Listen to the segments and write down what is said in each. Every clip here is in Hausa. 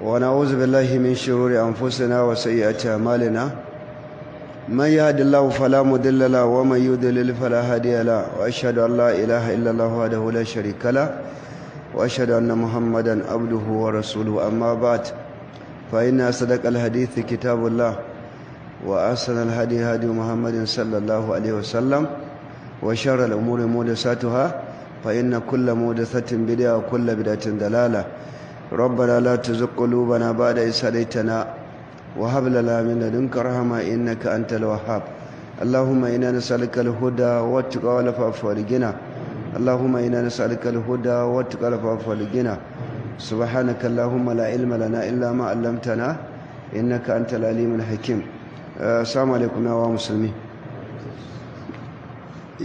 ونعوذ بالله من شرور أنفسنا وسيئات أعمالنا. من يهد الله فلا مضل له ومن يضلل فلا هادي له، وأشهد أن لا إله إلا الله وحده لا شريك له، وأشهد أن محمدا عبده ورسوله. أما بعد، فإن أصدق الحديث كتاب الله، وأحسن الهدي هدي محمد صلى الله عليه وسلم، وشر الأمور محدثاتها، فإن كل محدثة بدعة وكل بدعة ضلالة. ربنا لا تزغ قلوبنا بعد إذ هديتنا وهب لنا من لدنك رحمة إنك أنت الوهاب. اللهم إنا نسألك الهدى والتقى والعفاف والغنى. اللهم إنا نسألك الهدى والتقى والعفاف والغنى. سبحانك اللهم لا علم لنا إلا ما علمتنا إنك أنت العليم الحكيم. السلام عليكم يا مسلمين.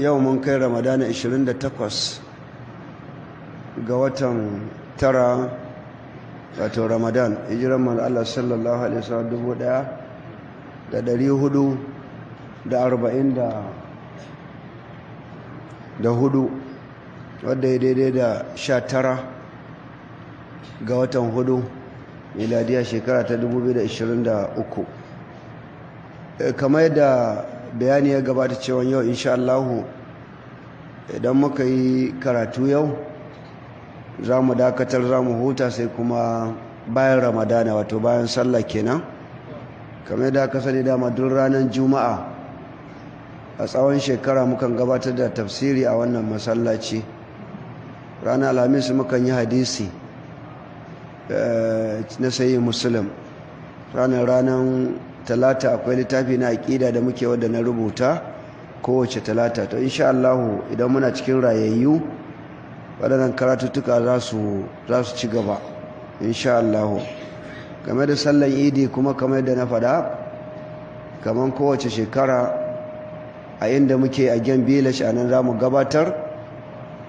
Yau mun kai Ramadana 28 ga watan tara, wato Ramadan, hijiran manzo Allah sallallahu alaihi wasallam 1444, wadda ya daidai da 19 ga watan 4, miladiya shekara ta 2023. Kamar yadda bayani ya gabata cewa yau insha Allahu idan muka yi karatu yau za mu dakatar, za mu huta, sai kuma bayan Ramadana, wato bayan sallah kenan. Kamar yadda aka sani, dama duk ranar Juma'a a tsawon shekara mukan gabatar da tafsiri a wannan masallaci. Ranar Alhamis mukan yi hadisi na Sayi Musulun. Ranar Talata akwai littafi na aƙida da muke wadda na rubuta kowace Talata. To insha Allah idan muna cikin rayayyu, waɗannan karatuttuka za su ci gaba insha Allah. Game da sallan Idi kuma, kamar da na faɗa, kamar kowace shekara, a inda muke a Gen Village, a nan za mu gabatar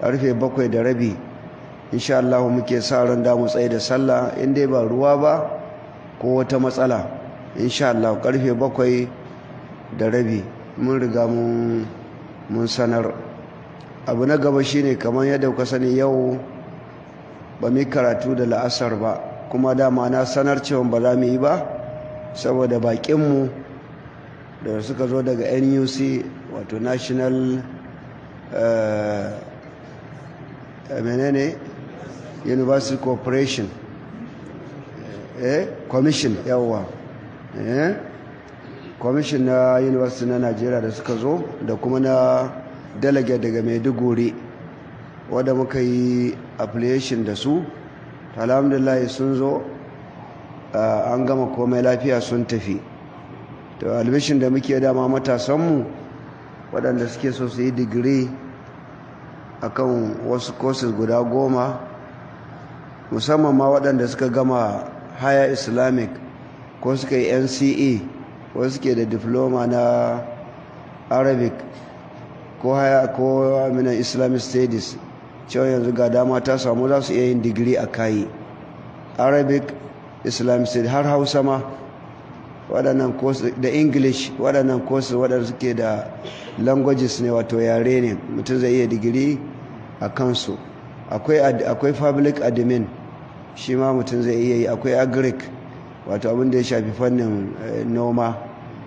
7:30 insha Allah. Muke sa ran da mu tsaye da sallah in dai ba ruwa ba ko wata matsala. Insha Allah 7:30 mun riga mun sanar. Abu na gaba shine, kamar yadda kuka sani, yau ba mu karatu da la'asar ba, kuma dama na sanar cewa ba za mu yi ba saboda bakinmu da suka zo daga NUC, wato National menene, University Corporation Commission, yawwa, Commission na University na Najeriya da suka zo, da kuma na delegate daga Maiduguri wadda muka yi affiliation da su. Alhamdulillah sun zo, an gama komai lafiya, sun tafi. To albishin da muke dama matasanmu waɗanda suke so su yi digiri akan wasu courses guda 10, musamman ma waɗanda suka gama higher Islamic ko suka yi NCE ko suke da diploma na Arabic ko higher ko aminan Islamic studies, cewa yanzu ga dama ta samu, za su iya yin digiri a kayi Arabic, Islamic studies, har Hausa ma waɗannan courses, da English. Waɗannan courses waɗanda suke da languages ne, wato yare ne, mutum zai iya digiri a kansu. Akwai public admin, shi ma mutum zai iya yi. Akwai agric, wato abin da ya shafi fannin noma,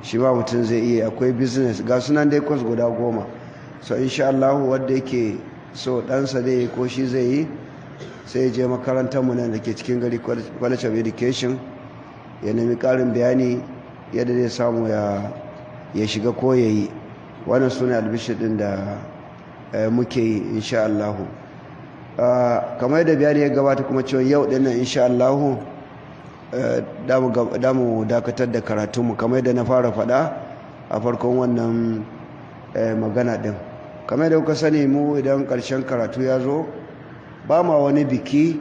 shi ma mutum zai iya. Akwai business, ga sunan dai course guda 10. So insha Allah wanda yake so ɗansa zai yi ko shi zai yi, sai je makarantar mu nan da ke cikin gari, College of Education, ya nemi ƙarin bayani yadda zai samu ya shiga ko ya yi. Wannan sune albishir ɗin da muke yi insha Allah. Kamar yadda bayani ya gabata kuma cewa yau ɗin nan insha Allah da mu dakatar da karatunmu, kamar yadda na fara faɗa a farkon wannan magana ɗin. Kamar yadda kuka sani, mu idan ƙarshen karatu ya zo ba ma wani biki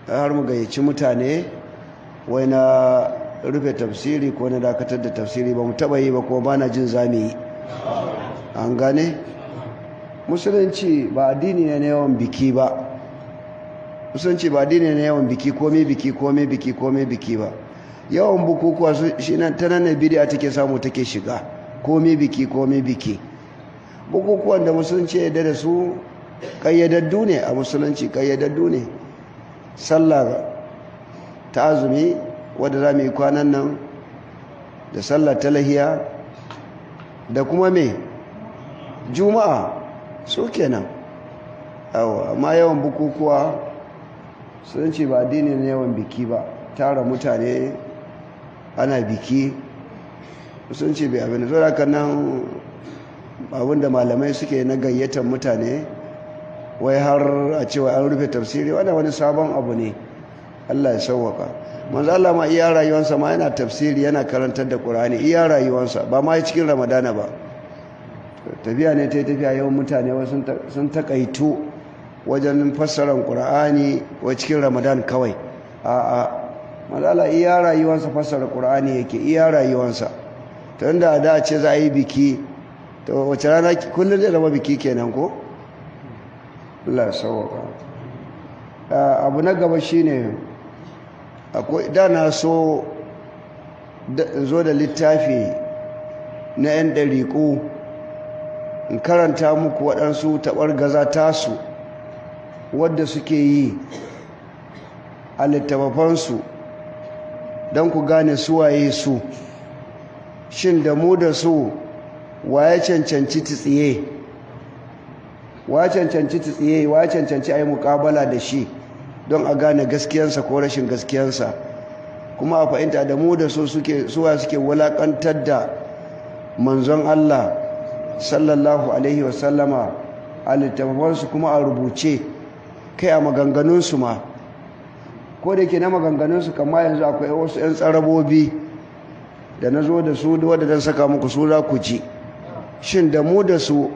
har mu gayyaci mutane wai na rufe tafsiri ko na dakatar da tafsiri. Ba mu taɓa yi ba, kuma ba na jin za mu yi. An gane, Musulunci ba addini ne na yawan biki ba. Musulunci ba addini ne na yawan biki, komai biki, komai biki, komai biki ba. Yawan bukukuwa shi nan ta nan ne bidi'a take samu take shiga. Komai biki, komai biki. Bukukuwan da Musulunci ya yarda da su kayyadaddu ne a Musulunci, kayyadaddu ne. Sallah Ta azumi wadda za mu yi kwanan nan, da sallah ta lahiya, da kuma me juma'a, su kenan. Amma yawan bukukuwa sun ce ba addini ne yawan biki ba, tara mutane ana biki sun ce bai abin da haka nan. Abinda malamai suke na gayyatar mutane, wai har a cewa an rufe tafsiri, wani sabon abu ne. Allah ya sauwaka. Manzo Allah ma iya rayuwarsa ma yana tafsiri, yana karantar da Qur'ani iya rayuwarsa, ba ma cikin Ramadana ba. Tafiya ne ta tafiya, yawan mutane sun takaitu wajen fassarar Qur'ani wa cikin Ramadan kawai. A'a, manzo Allah iya rayuwarsa fassara Qur'ani yake, iya rayuwarsa. To inda da ce za a yi biki, to wace rana kullum zai zama biki kenan ko? Allah ya sauwaka. Abu na gaba shine, akwai da na so zo da littafi na 'yan ɗariƙu in karanta muku waɗansu taɓar gaza tasu wadda suke yi a littattafansu, don ku gane suwaye su. Shin da mu da su, waye cancanci tsiye? Waye cancanci tsiye? Waye cancanci a yi muƙabala da shi don a gane gaskiyansa ko rashin gaskiyansa, kuma a fahimta da mu da su suke suwa suke wulakantar da manzon Allah sallallahu alaihi wasallama a littattafansu, kuma a rubuce, kai a maganganunsu ma? Ko da ke na maganganunsu, kama yanzu akwai wasu 'yan tsarabobi da na zo da su wadda zan saka muku su, za ku ji. Shin da mu da su,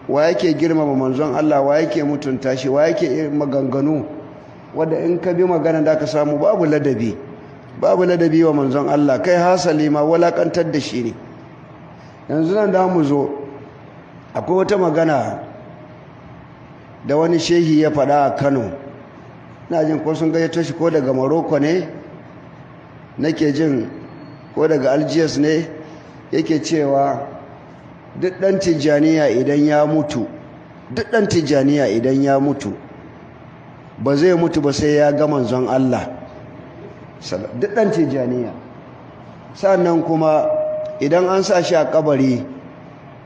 wa yake girmama manzon Allah, wa yake mutunta shi, wa yake maganganu wadda in ka bi magana da ka samu babu ladabi, babu ladabi wa manzon Allah, kai hasali ma walakantar da shi ne? Yanzu nan da mu zo, akwai wata magana da wani shehi ya faɗa a Kano. Na jin ko sun gayyato shi ko daga Morocco ne, nake jin ko daga Algiers ne, yake cewa duk ɗan Tijjaniya idan ya mutu, duk ɗan Tijjaniya idan ya mutu, ba zai mutu ba sai ya ga manzon Allah, duk ɗan Tijjaniya. Sannan kuma idan an sa shi a kabari,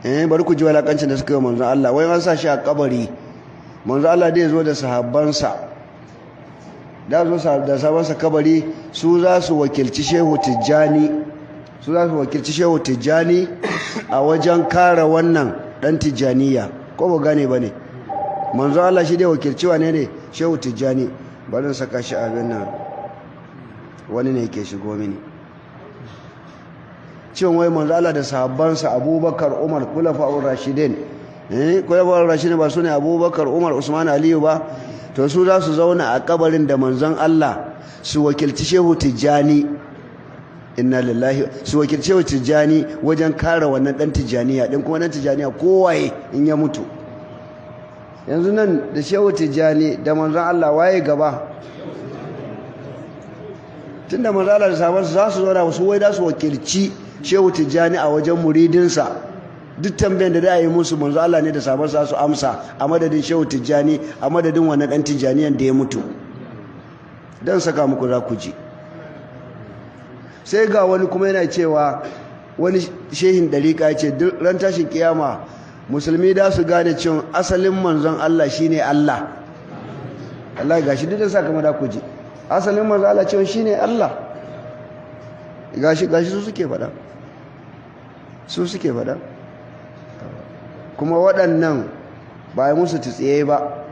bari ku ji walakancin da suka yi manzon Allah, wai an sa shi a kabari, manzon Allah zai zo da sahabbansa, da zo da sahabbansa kabari, su za su wakilci Shehu Tijjani, su za su wakilci Shehu Tijjani a wajen kare wannan dan Tijjaniya. Ko ba gane ba ne? Manzon Allah shi dai wakilci wane ne? Shehu Tijjani. Bari saka shi abin nan, wani ne yake shigo mini. Cewa wai manzo Allah da sahabbansa Abubakar, Umar, Khulafa'ur Rashidin, Khulafa'ur Rashidin ba sune Abubakar, Umar, Usman, Aliyu ba? To su za su zauna a kabarin da manzon Allah su wakilci Shehu Tijjani. Inna lillahi. Su wakilci Shehu Tijjani wajen kare wannan dan Tijjaniya din, kuma dan Tijjaniya kowaye in ya mutu. Yanzu nan da Shehu Tijjani da manzon Allah, waye gaba? Tunda manzon Allah da sahabbansa za su zauna, su wai za su wakilci Shehu Tijjani a wajen muridinsa, duk tambayan da da yi musu, manzo Allah ne da sahabbansa su amsa a madadin Shehu Tijjani, a madadin wannan dan Tijjaniyan da ya mutu. Dan saka muku za ku ji. Sai ga wani kuma yana cewa, wani shehin dariƙa ya ce ran tashin kiyama musulmi da su gane cewa asalin manzon Allah shine Allah. Allah gashi duk da saka da ku ji, asalin manzon Allah cewa shine Allah. Gashi gashi su suke faɗa, su suke faɗa. Kuma waɗannan ba yi musu tsiye ba,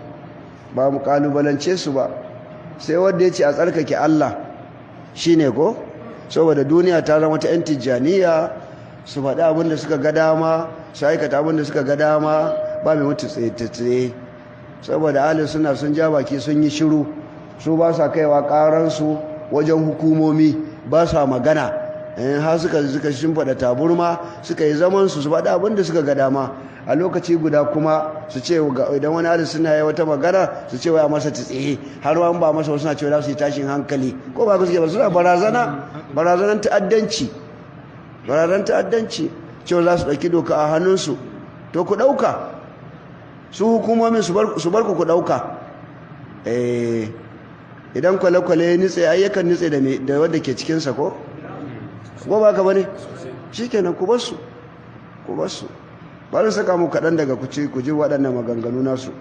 ba mu kalubalance su ba, sai wanda ya ce a tsarkake Allah shine ko? Saboda duniya ta zama ta 'yan Tijjaniya, su faɗi abin da suka ga dama, su aikata abin da suka ga dama, ba mai mutu tsaye, saboda ahli suna sun ja baki sun yi shiru, su ba sa kaiwa ƙaransu wajen hukumomi, ba sa magana, har suka shimfiɗa taburma suka yi zaman su, su faɗi abin da suka ga dama. A lokaci guda kuma su ce idan wani ahli suna yi wata magana, su ce wai a masa tsiye, har ma ba masa wasu na cewa za su yi tashin hankali, ko ba suke ba? Suna barazana, barazanan ta'addanci, barazanan ta'addanci, cewa za su ɗauki doka a hannunsu. To ku ɗauka, su hukumomin su bar ku ɗauka. Idan kwale-kwale ya nitse, ai yakan nitse da wanda ke cikinsa, ko? Ko ba ka bane? Shikenan, ku bar su, ku bar su. Bari saka mu kaɗan daga ku ji waɗannan maganganu nasu.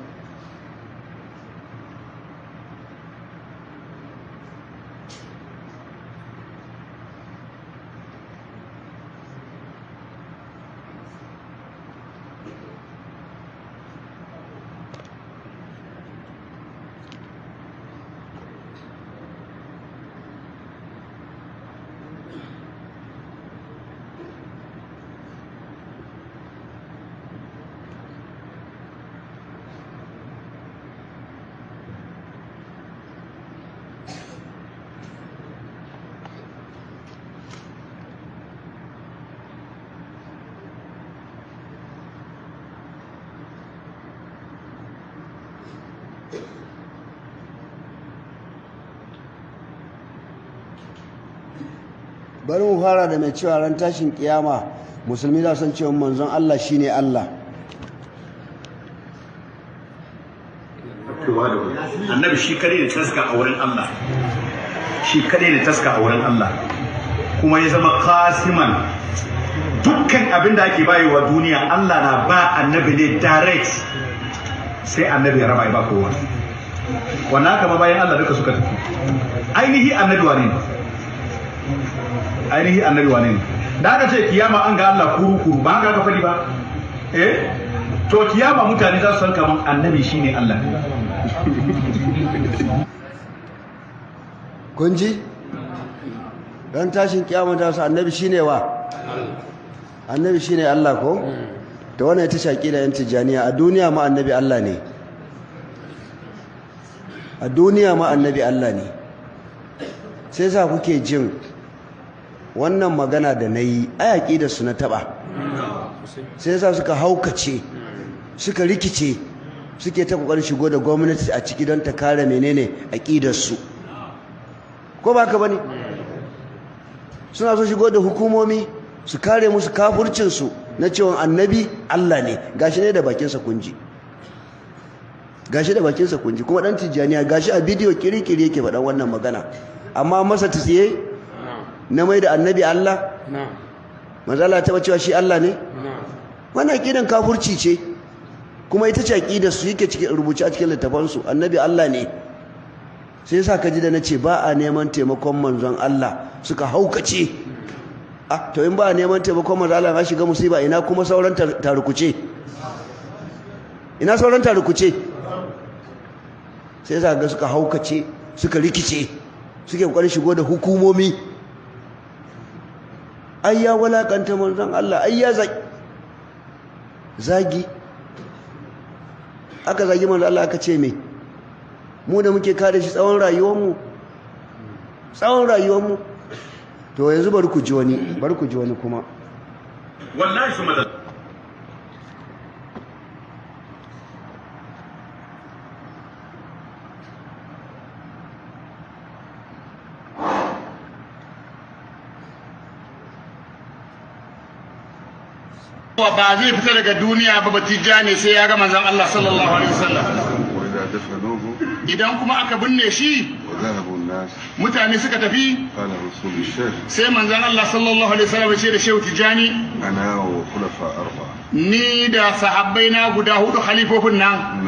Bari mu fara da mai cewa ran tashin kiyama musulmi za san cewa manzon Allah shine Allah. Annabi shi kare ne taska a wurin Allah, shi kare ne taska a wurin Allah, kuma ya zama kasiman dukkan abin da ake bayewa duniya. Allah na ba annabi ne direct, sai annabi ya raba ya ba kowa. Wannan haka ma bayan Allah duka suka tafi. Ainihi annabi wane ne? Ainihi annabi wane ne? Da aka ce kiyama an ga Allah kuru kuru, ba haka aka faɗi ba? Eh, to kiyama mutane za su san kaman annabi shine Allah. Kun ji? Ran tashin kiyama ta su annabi shine wa? Annabi shine Allah, ko? To wannan ita shaki da yan Tijaniya. A duniya ma annabi Allah ne. A duniya ma annabi Allah ne. Sai sa kuke jin wannan magana da na yi, ayaki da su na taba. Sai sa suka haukace, suka rikice, suke ta kokarin shigo da gwamnati a ciki don ta kare menene aqidar su. Ko ba ka bane? Suna so shigo da hukumomi su kare musu kafurcin su na cewa annabi Allah ne. Gashi ne da bakin sa kunji, gashi da bakin sa kunji, kuma dan Tijaniya gashi a bidiyo kirikiri yake faɗan wannan magana. Amma masa tsiye na mai da annabi Allah. Manzo Allah ta cewa shi Allah ne. Wannan aqidan kafurci ce, kuma ita ce aqidar su, yake cikin rubuce a cikin littafan su, annabi Allah ne. Sai yasa kaji da nace ba a neman taimakon manzon Allah, suka haukace. Ah, to in ba a neman taimakon manzon Allah, an shiga musiba. Ina kuma sauran tarukuce? Ina sauran tarukuce? Sai yasa ga suka haukace, suka rikice, suke kokarin shigo da hukumomi. Ai ya walakanta manzon Allah, ai ya zagi. Aka zagi manzon Allah, aka ce me? Mu da muke kare shi tsawon rayuwarmu, tsawon rayuwarmu. To yanzu bari ku ji wani, bari ku ji wani kuma. Wallahi su madal ba zai fita daga duniya ba Batijani sai ya ga manzon Allah sallallahu alaihi wasallam. Idan kuma aka binne shi, mutane suka tafi, sai manzon Allah sallallahu alaihi wasallam ya ce da Shehu Tijani, ni da sahabbai na guda hudu khalifofin nan,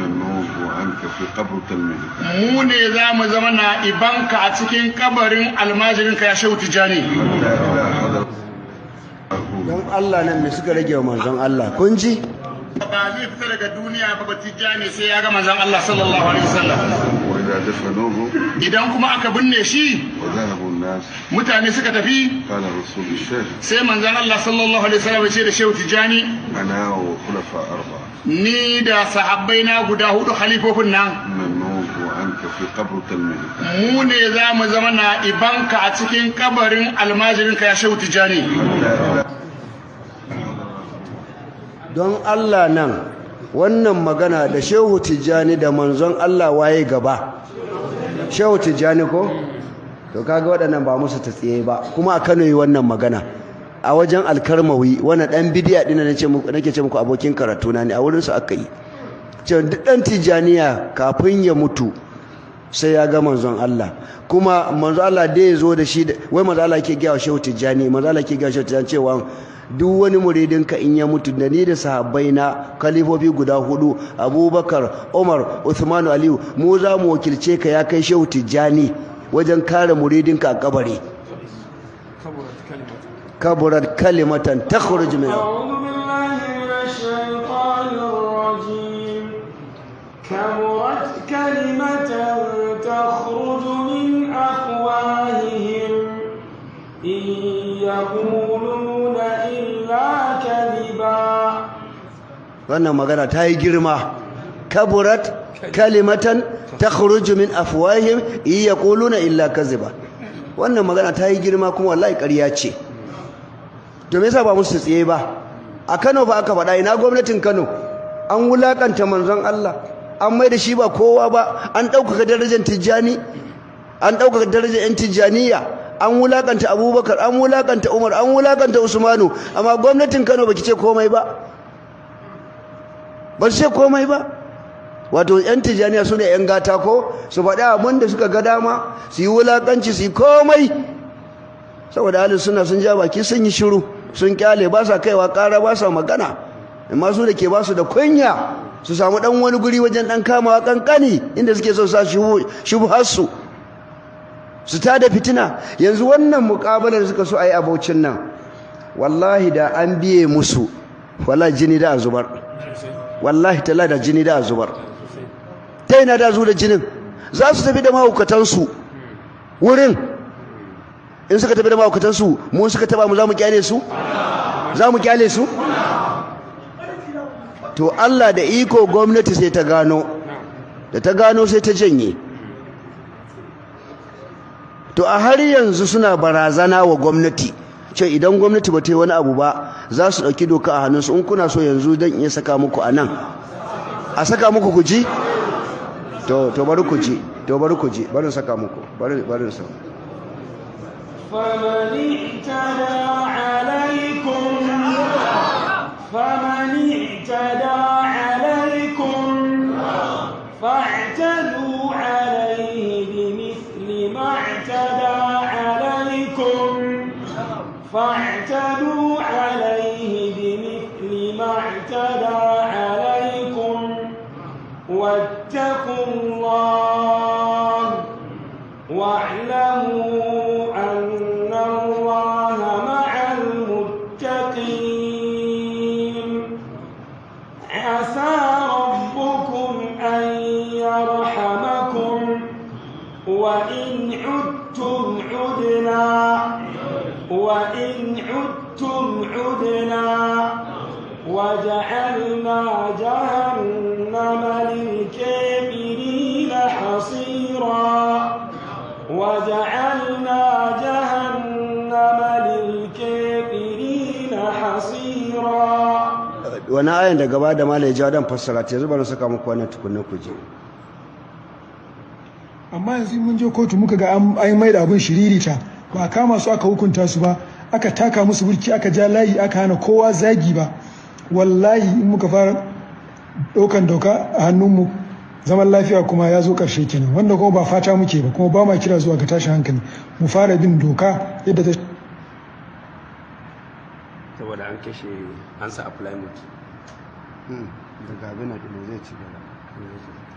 mu ne za mu zama na ibanka a cikin kabarin almajirinka ya Shehu Tijani. Don Allah nan me suka rage wa manzon Allah? Kun ji? Ba zai fita daga duniya ba Batijani sai ya ga manzon Allah sallallahu alaihi wasallam. Idan kuma aka binne shi, mutane suka tafi, sai manzon Allah sallallahu alaihi wasallam ya ce da Shehu Tijani, ni da sahabbai na guda hudu khalifofin nan, mu ne za mu zama na ibanka a cikin kabarin almajirinka ya Shehu Tijani. Don Allah nan wannan magana da Shehu Tijani da manzon Allah waye gaba? Shehu Tijani ko? To kaga waɗannan ba musu ta tsiye ba, kuma a Kano yi wannan magana a wajen Alkarmawi, wannan dan bidiya din nake ce muku abokin karatu na ne, a wurin su aka yi. Cewa duk dan Tijaniya kafin ya mutu Sai ya ga manzon Allah. Kuma manzon Allah da ya zo da shi, wai manzon Allah yake gaya wa Shehu Tijjani, manzon Allah yake gaya wa Shehu Tijjani cewa duk wani muridinka in ya mutu da ni da sahabbai na kalifofi guda 4, Abubakar, Umar, Uthman, Aliyu, mu za mu wakilce ka ya kai Shehu Tijjani wajen kare muridinka a kabari. Kaburat kalimatan takhruju min كبرت كلمة تخرج من أفواههم إن يقولون إلا كذبا. Wannan magana ta yi girma. Kaburat kalimatan takhruju min afwahihim in yaquluna illa kaziba. Wannan magana ta yi girma kuma wallahi ƙarya ce. To me yasa ba musu tsiye ba? A Kano ba aka faɗa, ina gwamnatin Kano? An wulakanta manzon Allah, an mai da shi ba kowa ba, an ɗaukaka darajar Tijjani, an ɗaukaka darajar 'yan Tijjaniya, an wulakanta Abubakar, an wulakanta Umar, an wulakanta Usmanu, amma gwamnatin Kano baki ce komai ba, ba su ce komai ba. Wato 'yan Tijjaniya su ne 'yan gata ko su faɗi abin da suka ga dama, su yi wulakanci, su yi komai, saboda ahli sunna sun ja baki sun yi shiru, sun kyale, ba sa kaiwa ƙara, ba sa magana. Amma su da ke ba su da kunya su samu dan wani guri wajen dan kamawa kankani inda suke so sa shubharsu su tada fitina. Yanzu wannan muƙabalar suka so ayi abocin nan, wallahi da an biye musu, wallahi jini da zubar, wallahi talla da jini da zubar. Ta ina da zu da jinin? Za su tafi da mahaukatansu wurin. In suka tafi da mahaukatansu, mu suka taba mu, za mu kyale su? Za mu kyale su? To Allah da iko gwamnati sai ta gano, da ta gano sai ta janye. To a har yanzu suna barazana wa gwamnati ce idan gwamnati ba ta yi wani abu ba za su ɗauki doka a hannunsu. In kuna so yanzu don iya saka muku a nan, a saka muku ku ji? To bari ku ji, to bari ku ji, bari saka muku, bari saka. فمن اعتدى عليكم فاعتدوا عليه بمثل ما اعتدى عليكم فاعتدوا عليه بمثل ما اعتدى عليكم واتقوا الله واعلموا أن الله مع المتقين. عسى ربكم أن يرحمكم وإن عدتم عدنا وإن عدتم عدنا وجعلنا جهنم للكافرين حصيرا وجعلنا جهنم للكافرين حصيرا. Wani ayan da gaba da malai jawo dan fassara ta, yanzu bari saka muku wannan tukunna ku je. Amma yanzu mun je kotu muka ga an mai da abun shiririta, ba a kama su aka hukunta su ba, aka taka musu burki, aka ja layi, aka hana kowa zagi ba. Wallahi in muka fara ɗaukan doka a hannunmu, zaman lafiya kuma ya zo ƙarshe kenan, wanda kuma ba fata muke ba, kuma ba ma kira zuwa ga tashin hankali. Mu fara bin doka yadda ta saboda an kashe an sa apply mode daga abin da zai ci gaba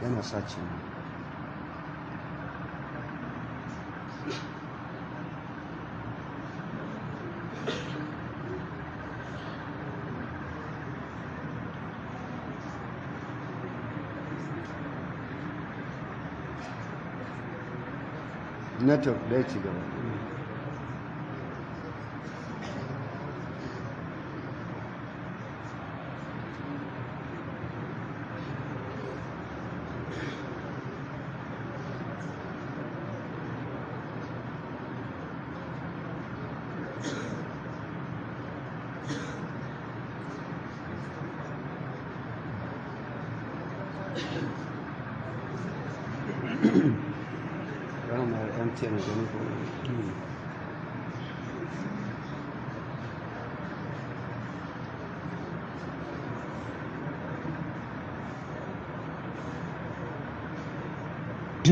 yana sace ne. Network da ya ci gaba.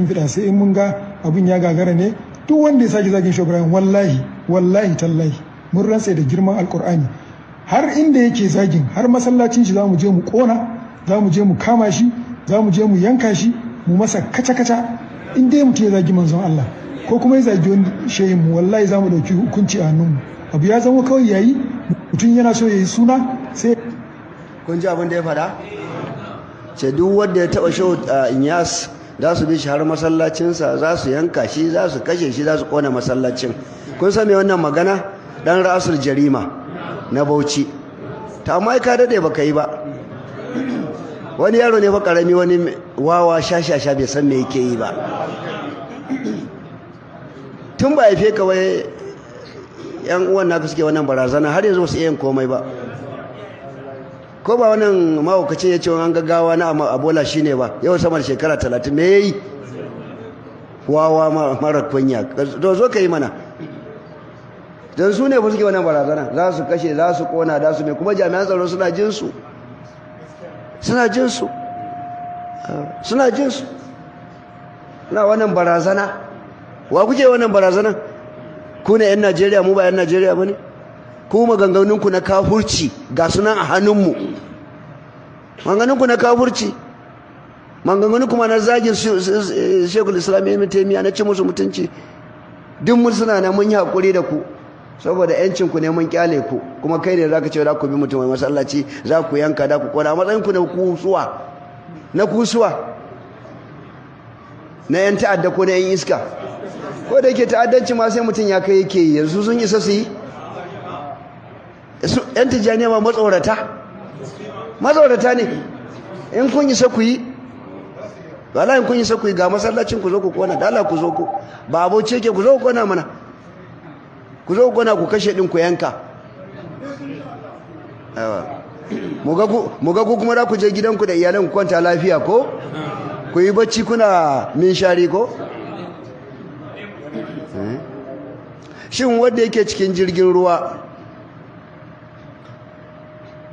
shimfiɗa, sai in mun ga abin ya gagara ne. Duk wanda ya sake zagin Shehu Ibrahim, wallahi wallahi tallahi mun rantse da girman Alkur'ani, har inda yake zagin har masallacin shi zamu je mu kona, zamu je mu kama shi, zamu je mu yanka shi, mu masa kaca kaca. In dai mutum ya zagi manzon Allah ko kuma ya zagi wani shehin mu, wallahi zamu dauki hukunci a hannunmu. Abu ya zama kawai yayi, mutum yana so yayi suna sai. Kun ji abin da ya faɗa? Ce duk wanda ya taɓa Shehu Inyas za su bi shi har masallacinsa, za su yanka shi, za su kashe shi, za su kona masallacin. Kun san me wannan magana? Dan ra'asul jarima na Bauchi. Ta amma ka dade baka yi ba. Wani yaro ne fa karami, wani wawa shashasha bai san me yake yi ba. Tun ba haife ka wai yan uwan naka suke wannan barazana, har yanzu ba su iya yin komai ba. Ko ba wannan mahaukacin ya ce an gaggawa na abola shi ne ba, yau sama da shekara 30 me yayi? Wawa mara kunya, to zo ka yi mana. Don su ne ba suke wannan barazana, za su kashe, za su kona, za su mai, kuma jami'an tsaro suna jin su, suna jin su, suna jin su, suna wannan barazana. Wa kuke wannan barazana? Ku ne 'yan Najeriya, mu ba 'yan Najeriya ba ne? Ku maganganunku na kafurci ga sunan a hannunmu, maganganunku na kafurci, maganganunku ma na zagin Shekul Islam Ibn Taymiyyah, na ci musu mutunci, duk mun suna na mun yi hakuri da ku saboda yancin ku ne, mun kyale ku. Kuma kai ne zaka ce za ku bi mutum mai masallaci, za ku yanka, da ku kona, matsayin ku na kusuwa, na kusuwa, na yan ta'adda ko na yan iska. Ko da yake ta'addanci ma sai mutum ya kai yake yi, yanzu sun isa su yi. Yan tijjaniya ma matsorata, matsorata ne. In kun isa ku yi, wala in kun isa ku yi, ga masallacin ku zo ku kona, dala ku zo ku ba aboce ke, ku zo ku kona mana, ku zo ku kona, ku kashe din ku yanka. Mu ga ku kuma za ku je gidanku da iyalan ku kwanta lafiya, ko ku yi bacci kuna minshari ko. Shin wanda yake cikin jirgin ruwa,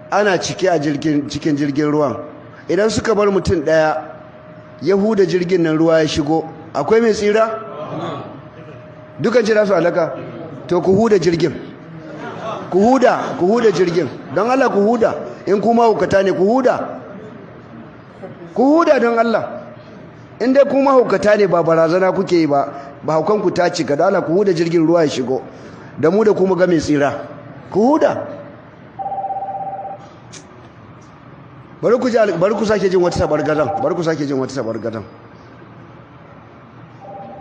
ana cike a cikin jirgin ruwan, idan suka bar mutum daya yahuda jirgin nan ruwa ya shigo, akwai mai tsira? Dukan ce za su halaka. To ku huda jirgin, ku huda, ku huda jirgin, don Allah ku huda. In kuma hukata ne ku huda, ku huda don Allah. In dai kuma hukata ne ba barazana kuke yi ba, ba haukan ku ta cika, da Allah ku huda jirgin ruwa ya shigo, da mu da kuma ga mai tsira, ku huda. Bari ku sake jin wata sabargazan, bari ku sake jin wata sabargazan,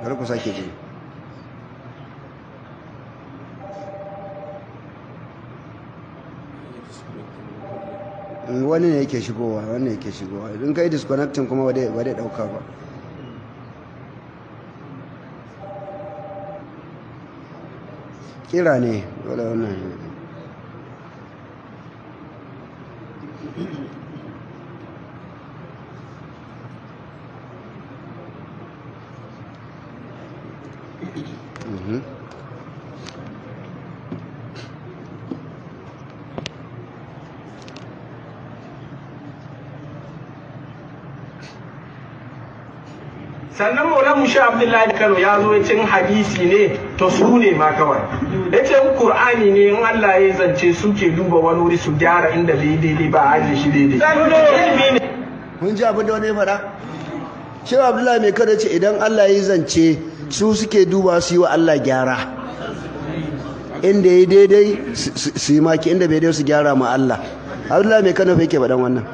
bari ku sake jin. Wani ne yake shigowa, wani yake shigowa. Idan kai disconnecting kuma ba dai dauka ba. Kira ne dole wannan. Sannan Maulana Musha Abdullahi Kano ya zo ya cin hadisi ne, to su ne ma kawai ya ce in Qur'ani ne, in Allah ya zance suke duba wani wuri su gyara inda bai daidai ba, a aje shi daidai. Ilimi ne. Kun ji abin da wani ya faɗa? Shehu Abdullahi Mai Kano ce idan Allah ya zance su suke duba su yi wa Allah gyara, inda ya daidai su yi maki, inda bai daidai su gyara ma Allah. Abdullahi Mai Kano fa yake faɗan wannan,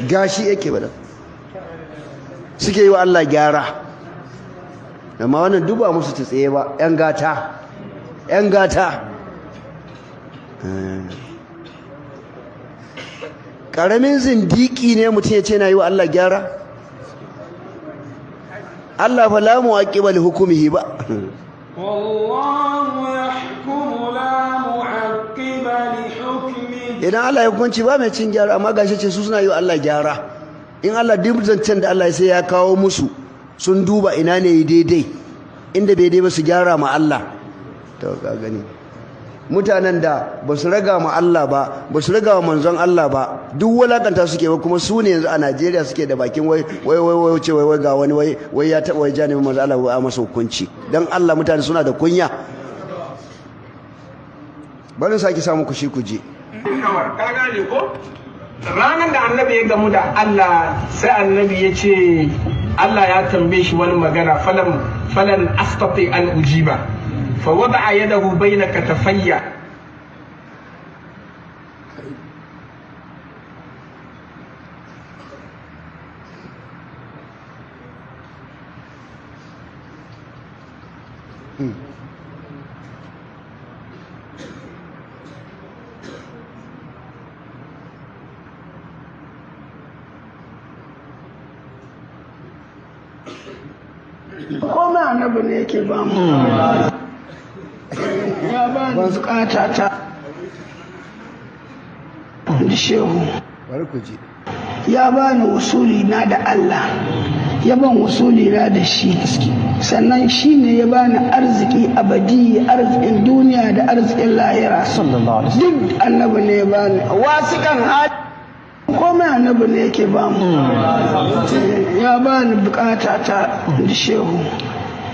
gashi yake faɗan, suke yi wa Allah gyara. Amma wannan duba musu ta tsaye ba, ‘yan gata, ‘yan gata. Ƙaramin zindiki ne mutum ya ce na yi wa Allah gyara. Allah fa la mu'aqqiba li hukmihi ba. Wallahu yahkumu la mu'aqqiba li hukmihi. Idan Allah ya hukunci ba mai cin gyara, amma gashi ce su suna yi wa Allah gyara. In Allah duk zancen da Allah sai ya kawo musu, sun duba ina ne daidai, inda bai dai ba su gyara ma Allah. To ka gani. Mutanen da ba su raga ma Allah ba, ba su raga wa manzon Allah ba, duk walakanta suke ba, kuma su ne yanzu a Najeriya suke da bakin wai wai wai wai ce wai wai ga wani wai wai ya taba wai janibin manzon Allah wai a masa hukunci. Dan Allah mutane suna da kunya. Bari sake samu ku shi ku ji. Kawai ka gane ko? Ranar da annabi ya gamu da Allah, sai annabi ya ce Allah ya tambaye shi wani magana, falan astati an ujiba fa wada'a yadahu bayna katafayya. Komai annabi ne yake ba mu. Ya ba ni bukata ta da shehu. Bari ku ji. Ya ba ni usuli na da Allah, ya ban usuli na da shi, sannan shi ne ya bani arziki abadi, arzikin duniya da arzikin lahira. Duk annabi ne ya bani wasiƙan hali. Komai annabi ne yake ba mu. Ya ba ni bukata ta da shehu.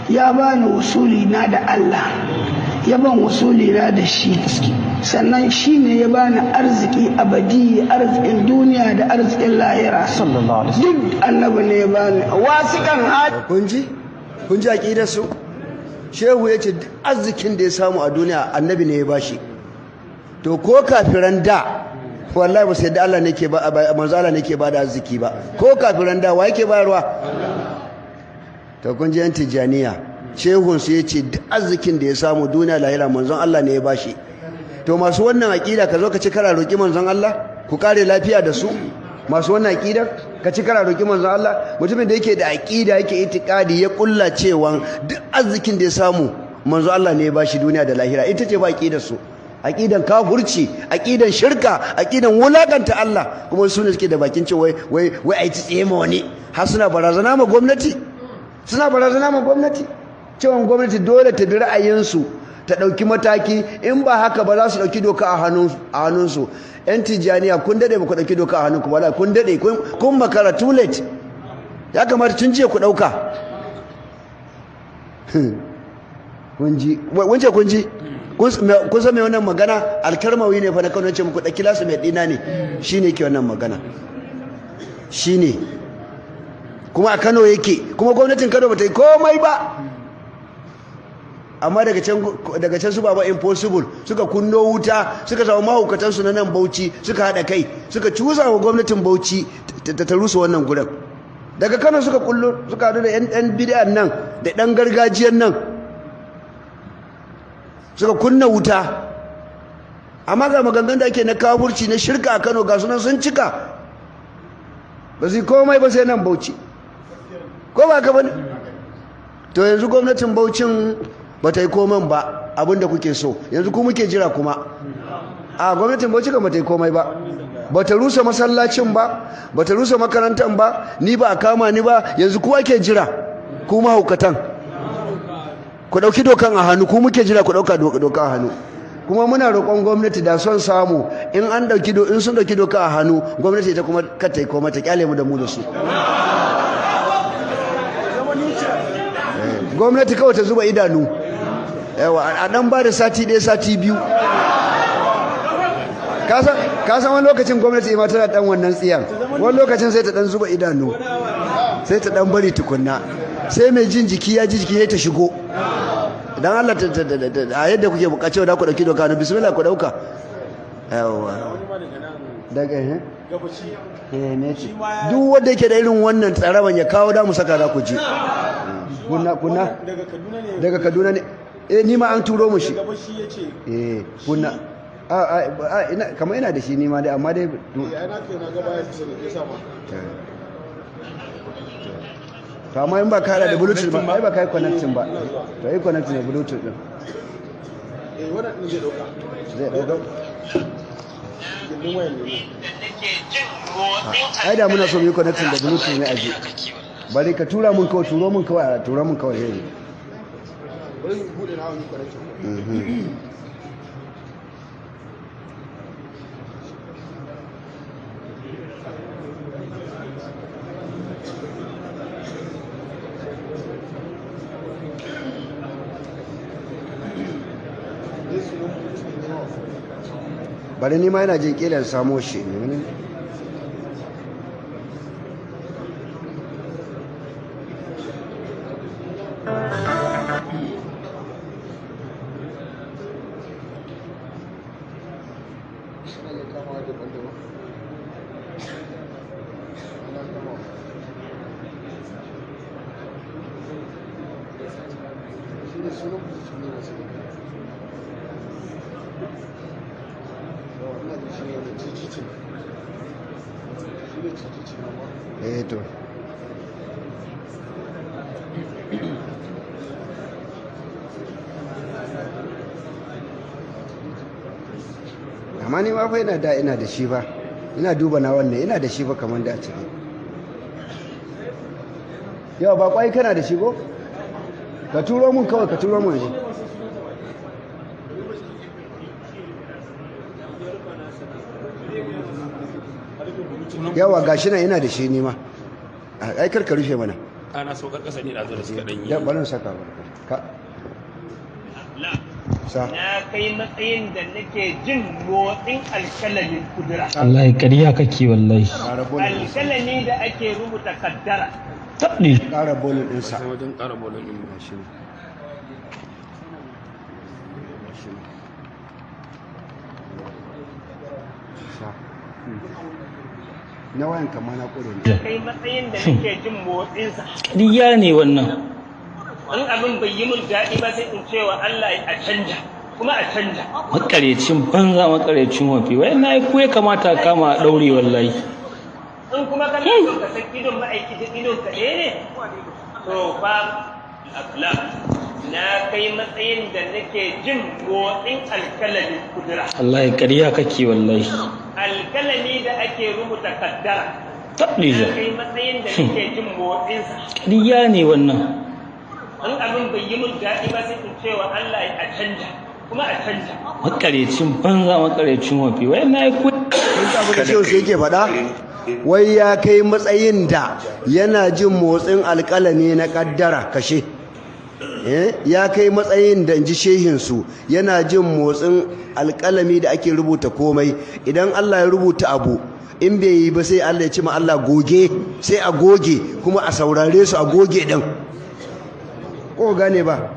Ya ba ni usuli na da Allah, ya ban usuli na da shi, sannan shi ne ya bani arziki abadi, arzikin duniya da arzikin lahira. Duk annabi ne ya bani wasiƙan hali. Kun ji? Kun ji aqidar su? Shehu yace duk arzikin da ya samu a duniya annabi ne ya bashi. To ko kafiran da wallahi ba sai da Allah ne ke ba, manzo Allah ne ke ba da arziki ba. Ko kafiran da wa yake bayarwa? To kun ji yan tijaniya, shehun su yace duk arzikin da ya samu duniya lahira manzon Allah ne ya bashi. To masu wannan aqida ka zo ka ci kara roki manzon Allah, ku kare lafiya da su. Masu wannan aqida ka ci kara roki manzon Allah, mutumin da yake da aqida yake itikadi ya kulla cewa duk arzikin da ya samu manzon Allah ne ya bashi duniya da lahira, ita ce ba aqidar su. Aqidan kafurci, aqidan shirka, aqidan wulakanta Allah, kuma su ne suke da bakin cewa wai wai ai tsaye ma wani, har suna barazana ma gwamnati. Suna barazana ma gwamnati cewa gwamnati dole ta bi ra'ayinsu, ta ɗauki mataki, in ba haka ba za su ɗauki doka a hannunsu. Yan tijaniya kun daɗe ba ku ɗauki doka a hannunku ba, kun daɗe, kun makara, too late. Ya kamata tun jiya ku ɗauka. Kun ji, wance kun ji? Kun san mai wannan magana? Alkarmawi ne fa na Kano, ce muku ɗaki lasu mai ɗina ne, shi ne ke wannan magana. Shi ne. Kuma a Kano yake, kuma gwamnatin Kano ba ta yi komai ba. Amma daga can su Baba Impossible suka kunno wuta, suka samu mahaukatansu na nan Bauchi, suka haɗa kai, suka cusa wa gwamnatin Bauchi ta rusa wannan gurin. Daga Kano suka kullo, suka haɗu da 'yan bid'an nan da ɗan gargajiyan nan, suka kunna wuta. Amma ga maganganun da ake na kafurci na shirka a Kano, ga sunan sun cika, ba su yi komai ba sai nan Bauchi. Ko ba ka bane? To yanzu gwamnatin Bauchin ba ta yi komai ba abinda kuke so, yanzu ku muke jira kuma. A gwamnatin Bauchi kan ba ta yi komai ba, ba ta rusa masallacin ba, ba ta rusa makarantar ba, ni ba a kama ni ba, yanzu ku ake jira, ku mahaukatan. Ku ɗauki dokan a hannu, ku muke jira ku ɗauka doka a hannu. Kuma muna roƙon gwamnati da son samu in an ɗauki in sun ɗauki doka a hannu, gwamnati ta kuma kar ta yi komai, ta kyale mu da mu da su. Gwamnati kawai ta zuba idanu, yawa a ɗan ba da sati ɗaya sati biyu. Ka san wani lokacin gwamnati ma tana ɗan wannan tsiyan, wani lokacin sai ta ɗan zuba idanu, sai ta ɗan bari tukunna, sai mai jin jiki ya ji jiki sai ta shigo. Dan Allah a yadda kuke bukaci da ku ɗauki doka na bismillah ku ɗauka. Yawa daga ne duk wanda yake da irin wannan tsaraban ya kawo da mu saka za ku ji. Kunna kunna daga Kaduna ne. Eh ni ma an turo mu shi. Eh kunna a ina kamar ina da shi ni ma dai, amma dai to amma in ba ka hada da bluetooth ba, ai ba kai connecting ba, to ai connecting da bluetooth din. Eh wannan din zai dauka. Zai dauka. Ai da muna so mu yi connecting da bluetooth ne aje. Bari ka tura mun kawai, turo mun kawai, tura mun kawai yayi. Bari bude na wani connection. Bari ni ma yana jin kilan samo shi ne. Eh to. Amma ni ma fa ina da ina da shi ba. Ina duba na wannan ina da shi ba kamar da a ciki. Yau ba kwai kana da shi ko? Ka turo mun kawai, ka turo mun shi. Yawa gashi nan ina da shi ni ma. Ai kar ka rufe mana. Ana saukar kasa ne da zo da suka dan yi. Ya barin saka ba. Ka. Sa. Na kai matsayin da nake jin motsin alkalamin kudura. Wallahi ƙarya kake wallahi. Ƙara bolin ɗinsa. Alkalami da ake rubuta kaddara. Taɓe. Ƙara bolin ɗinsa. Sai wajen ƙara bolon ɗin. Gashi nan. Gashi nan. Sa. Na wayan kama na ƙure ne. Kai matsayin da nake jin motsinsa. Ƙarya ne wannan. In abin bai yi min daɗi ba sai in cewa Allah a canja, kuma a canja. Makarecin banza, makarecin wafi. Wai na ku ya kamata a kama a ɗaure wallahi. In kuma kana son ka san idon ma'aiki da idon ka ɗaya ne, to fa akhlaq. Na kai matsayin da nake jin motsin alkalamin kudura. Wallahi ƙarya kake wallahi. Alkalami da ake rubuta kaddara. Taɓe. Na kai matsayin da nake jin motsinsa. Ƙarya ne wannan. In abin bai yi min daɗi ba sai in cewa Allah a canja, kuma a canja. Makarecin banza, makarecin wafi. Wai na ku. Kun ji abin da shehu sai yake faɗa? Wai ya kai matsayin da yana jin motsin alƙalami na ƙaddara kashe. Ya kai matsayin da inji shehinsu yana jin motsin alƙalami da ake rubuta komai. Idan Allah ya rubuta abu in bai yi ba sai Allah ya ce ma Allah goge, sai a goge kuma a saurare su a goge din. Ko gane ba?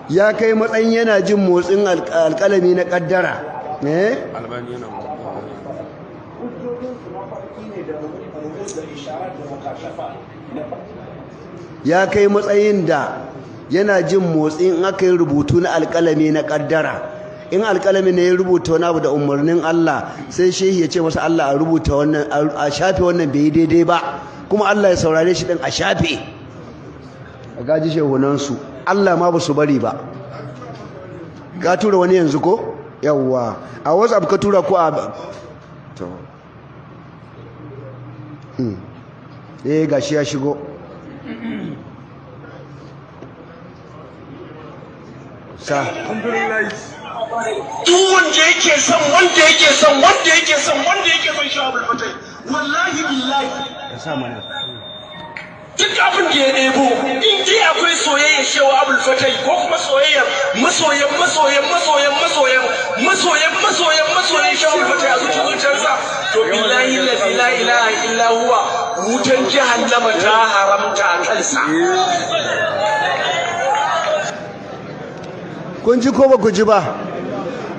Ya kai matsayin yana jin motsin alƙalami na ƙaddara. Eh? Albani yana Ya kai matsayin da yana jin motsin in aka yi rubutu na alƙalami na ƙaddara. In alƙalami ne ya rubuta wani abu da umarnin Allah sai shehi ya ce masa Allah a rubuta wannan, a shafe wannan bai yi daidai ba, kuma Allah ya saurare shi din a shafe. A gaji shehunansu Allah ma ba su bari ba. Ka tura wani yanzu ko? Yawwa, a WhatsApp ka tura ko a to. Eh gashi ya shigo. Sa. Duk wanda yake son wanda yake son wanda yake son wanda yake son Shawabul Fatai, wallahi billahi Ka sa mana. duk abin da ya ɗebo in dai akwai soyayya Shawabul Fatai ko kuma soyayyar masoyan masoyan masoyan masoyan masoyan masoyan masoyan Shawabul Fatai a zuciyarsa, to billahi allazi la ilaha illa huwa wutan jahannama ta haramta a kansa. Kun ji ko ba ku ji ba?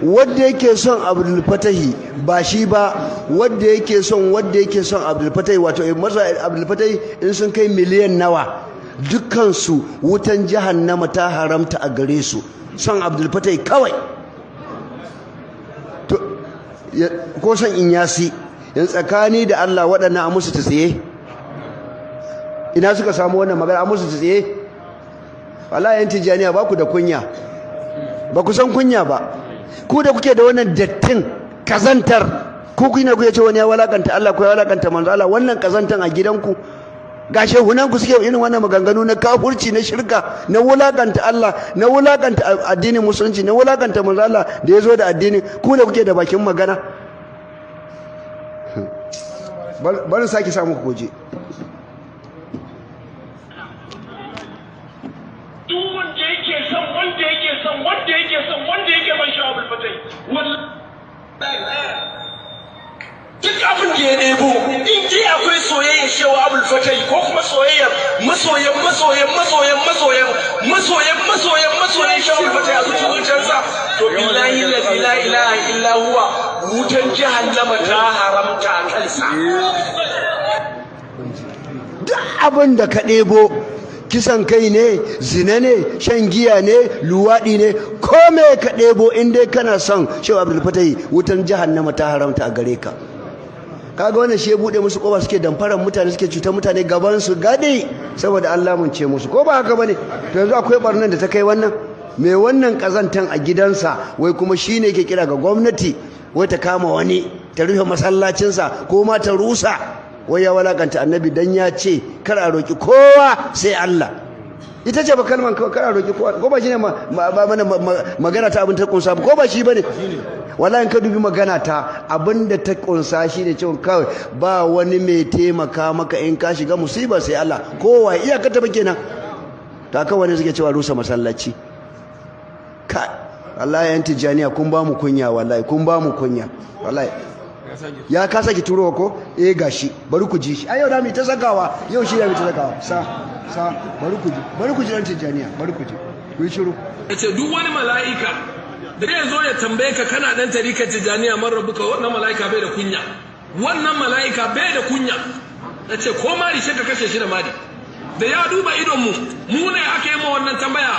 Wanda yake son Abdul Fatahi ba shi ba, wanda yake son wanda yake son Abdul Fatahi, wato masa Abdul Fatahi in sun kai miliyan nawa dukkan su wutan jahannama ta haramta a gare su. Son Abdul Fatahi kawai. To ko son Inyasi yan tsakani da Allah waɗannan a musu tsiye. Ina suka samu wannan magana a musu tsiye? Wallahi yan Tijaniya ba ku da kunya. Ba ku san kunya ba. Ku da kuke da wannan dattin kazantar, ku kuna kuke ce wani ya walakanta Allah ko ya walakanta manzo Allah, wannan kazantan a gidanku ga shehunan ku suke irin wannan maganganu na kafurci, na shirka, na wulakanta Allah, na wulakanta addinin musulunci, na wulakanta manzo Allah da ya zo da addinin. Ku da kuke da bakin magana. Bari sake samu ku goje. Duk wanda yake son, wanda yake son, wanda yake son, wanda yake son Shehu Abul Fatai, duk abin da ya ɗebo, in dai akwai soyayya Shehu Abul Fatai ko kuma soyayyar masoyan masoyan masoyan masoyan masoyan masoyan masoyan Shehu Abul Fatai a zuciyarsa, to billahi la ilaha illa huwa, wutan jahannama ta haramta a kansa. Duk abin da ka ɗebo, kisan kai ne, zina ne, shan giya ne, luwaɗi ne, ko me ka ɗebo, in dai kana son Shehu Abdul Fatai, wutan jahannama ta haramta a gare ka. Kaga wannan shi ya buɗe musu ƙofa, suke damfaran mutane, suke cutar mutane gaban su gadi, saboda Allah mun ce musu, ko ba haka bane? To yanzu akwai barnan da ta kai wannan? Me wannan kazantan a gidansa, wai kuma shine yake kira ga gwamnati wai ta kama wani, ta rufe masallacinsa ko ma ta rusa, wai ya walakanta annabi dan ya ce kar a roki kowa sai Allah. Ita ce ba kalman kar a roki kowa, ko ba shine mana magana ta abin ta kunsa, ko ba shi bane? Wallahi in ka dubi magana ta, abin da ta kunsa shine cewa kawai ba wani mai taimaka maka in ka shiga musiba sai Allah, kowa iyaka ta kenan. Ta kawai ne suke cewa rusa masallaci. Ka Allah ya Tijaniya, kun ba mu kunya, wallahi kun ba mu kunya, wallahi. Ya ka saki turowa ko? Eh, gashi, bari ku ji shi. Ai yau da mu ta sakawa, yau shi da mu ta sakawa. Sa sa, bari ku ji, bari ku ji dan Tijaniya, bari ku ji. Ku yi shiru. Yace duk wani mala'ika da zai zo ya tambaye ka kana dan tarikar Tijaniya, man rabbuka, wannan mala'ika bai da kunya, wannan mala'ika bai da kunya. Yace ko mari shi ka kashe shi da mari. Da ya duba idon mu, mu ne ake yi ma wannan tambaya,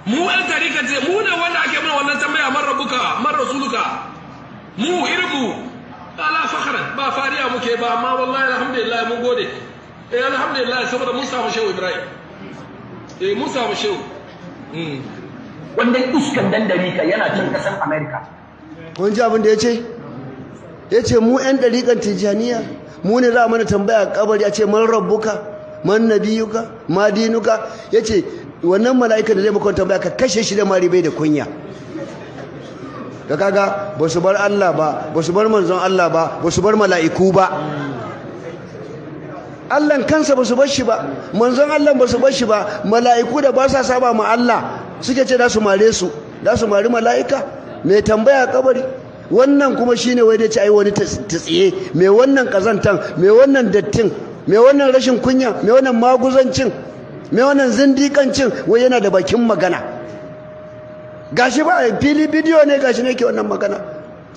mu ɗan tarikar, mu ne wanda ake mana wannan tambaya, man rabbuka, man rasuluka, mu irin mu. Ala fakhran, ba fariya muke ba, amma wallahi alhamdulillah, mun gode. Eh, alhamdulillah, saboda mun samu Shehu Ibrahim. Eh, mun samu Shehu. Wannan iskan dandali ka yana can kasan America. Kun ji abin da yace? Yace mu ƴan dariƙan Tijaniya, mu ne za mana tambaya kabari a ce man rabbuka, man nabiyuka, ma dinuka. Yace wannan mala'ika da zai maka tambaya, ka kashe shi da mari, bai da kunya. Da kaga ba su bar Allah ba, ba su bar manzon Allah ba, ba su bar mala'iku ba. Allahn kansa ba su bar shi ba, manzon Allah ba su bar shi ba, mala'iku da ba sa saba ma Allah suke ce da su mare su, da su mari mala'ika mai tambaya kabari. Wannan kuma shine wai dai ce ai wani tsiye, mai wannan kazantan, mai wannan dattin, mai wannan rashin kunya, mai wannan maguzancin, mai wannan zindikancin, wai yana da bakin magana. Gashi ba fili, bidiyo ne, gashi ne ke wannan magana.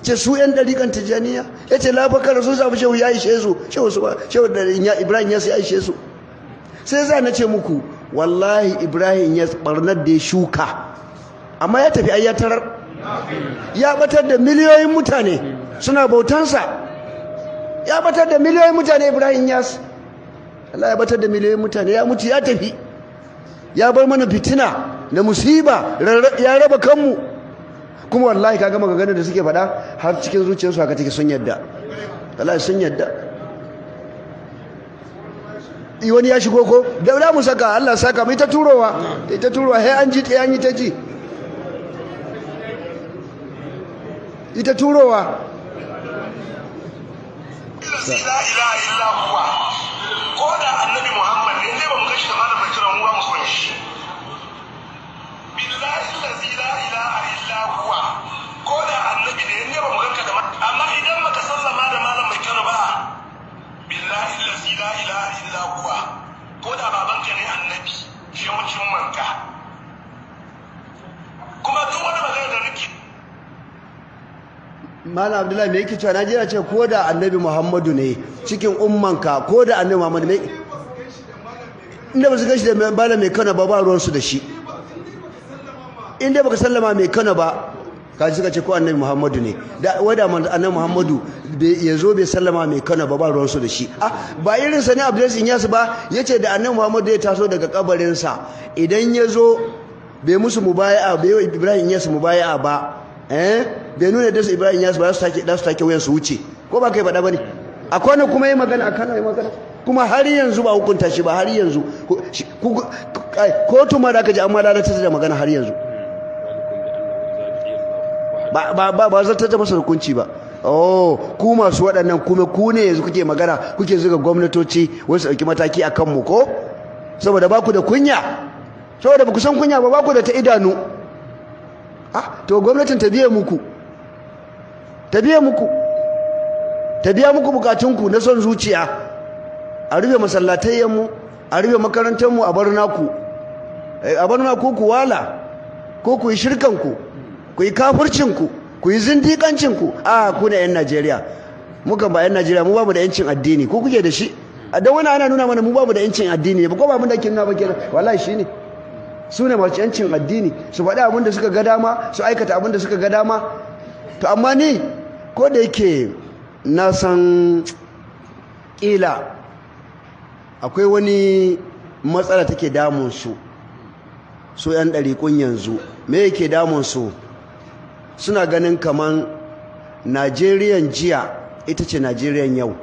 Ce su yan dariƙan Tijaniya, ya ce lafakar sun samu Shehu ya ishe su, Shehu su ba Shehu da Ibrahim ya ishe su. Sai za na ce muku, wallahi Ibrahim ya barnar da ya shuka, amma ya tafi ayyatarar, ya batar da miliyoyin mutane suna bautansa, ya batar da miliyoyin mutane. Ibrahim Yas, Allah ya batar da miliyoyin mutane, ya mutu ya tafi, ya bar mana fitina da musiba, ya raba kanmu. Kuma wallahi kaga maganganun da suke faɗa har cikin zuciyarsu haka take, sun yadda, wallahi sun yadda. Wani ya shigo ko da mu saka, Allah saka mu, ita turowa, ita turowa, sai an ji, an yi ta ji, ita turowa. La ilaha illa huwa, ko da annabi Muhammad ne, ne ba mu gashi da malam mai kiran mu ba mu son shi. Billahi allazi la ilaha illa huwa, ko da annabi ne, ne ba mu ganka da, amma idan baka sallama da malam mai kano ba, billahi allazi la ilaha illa huwa, ko da babanka ne annabi, shi mun cin manka. Kuma duk wani magana da nake Malam Abdullahi, me yake cewa? Najeriya ce, ko da annabi Muhammadu ne cikin ummanka, ko da annabi Muhammadu ne, inda ba su gashi da malam mai Kano ba, ba ruwansu da shi. Inda baka sallama mai Kano ba, kaji suka ce ko annabi Muhammadu ne, da wada annabi Muhammadu ya zo bai sallama mai Kano ba, ba ruwansu da shi. Ah, ba irin sa ne Abdullahi Inyas ba yace da annabi Muhammadu ya taso daga kabarinsa, idan ya zo bai musu mubaya'a, bai Ibrahim Inyas mubaya'a ba, bai nuna da su Ibrahim Inyas ba, su take da su take wayan su wuce, ko ba kai faɗa bane? Akwai wani kuma yi magana akan yi magana, kuma har yanzu ba hukunta shi ba, har yanzu kotu ma da aka ji an ma lalata da magana, har yanzu ba zartar da masa hukunci ba. Oh, ku masu waɗannan kuma ku ne yanzu kuke magana, kuke zuga gwamnatoci wasu ɗauki mataki a kanmu, ko saboda ba ku da kunya. Saboda ba ku san kunya ba, ba ku da ta idanu. Ah, to gwamnatin ta biye muku, ta biye muku, ta biya muku bukatunku na son zuciya. A rufe masallatayyanmu, a rufe makarantarmu, a bar naku, a bar naku ku wala, ko ku yi shirkanku, ku yi kafircinku, ku yi zindikancinku. A ku ne 'yan Najeriya, mukan ba 'yan Najeriya, mu bamu da 'yancin addini, ko kuke da shi? Don wani ana nuna mana mu bamu da 'yancin addini ba, ko ba mun da ake nuna ba kenan. Wallahi shine su ne masu 'yancin addini, su faɗi abin da suka ga dama, su aikata abin da suka ga dama. To amma ni ko da yake na san ƙila akwai wani matsala take damun su, su 'yan ɗariƙun yanzu. Me yake damun su? Suna ganin kaman Najeriyan jiya ita ce Najeriyan yau.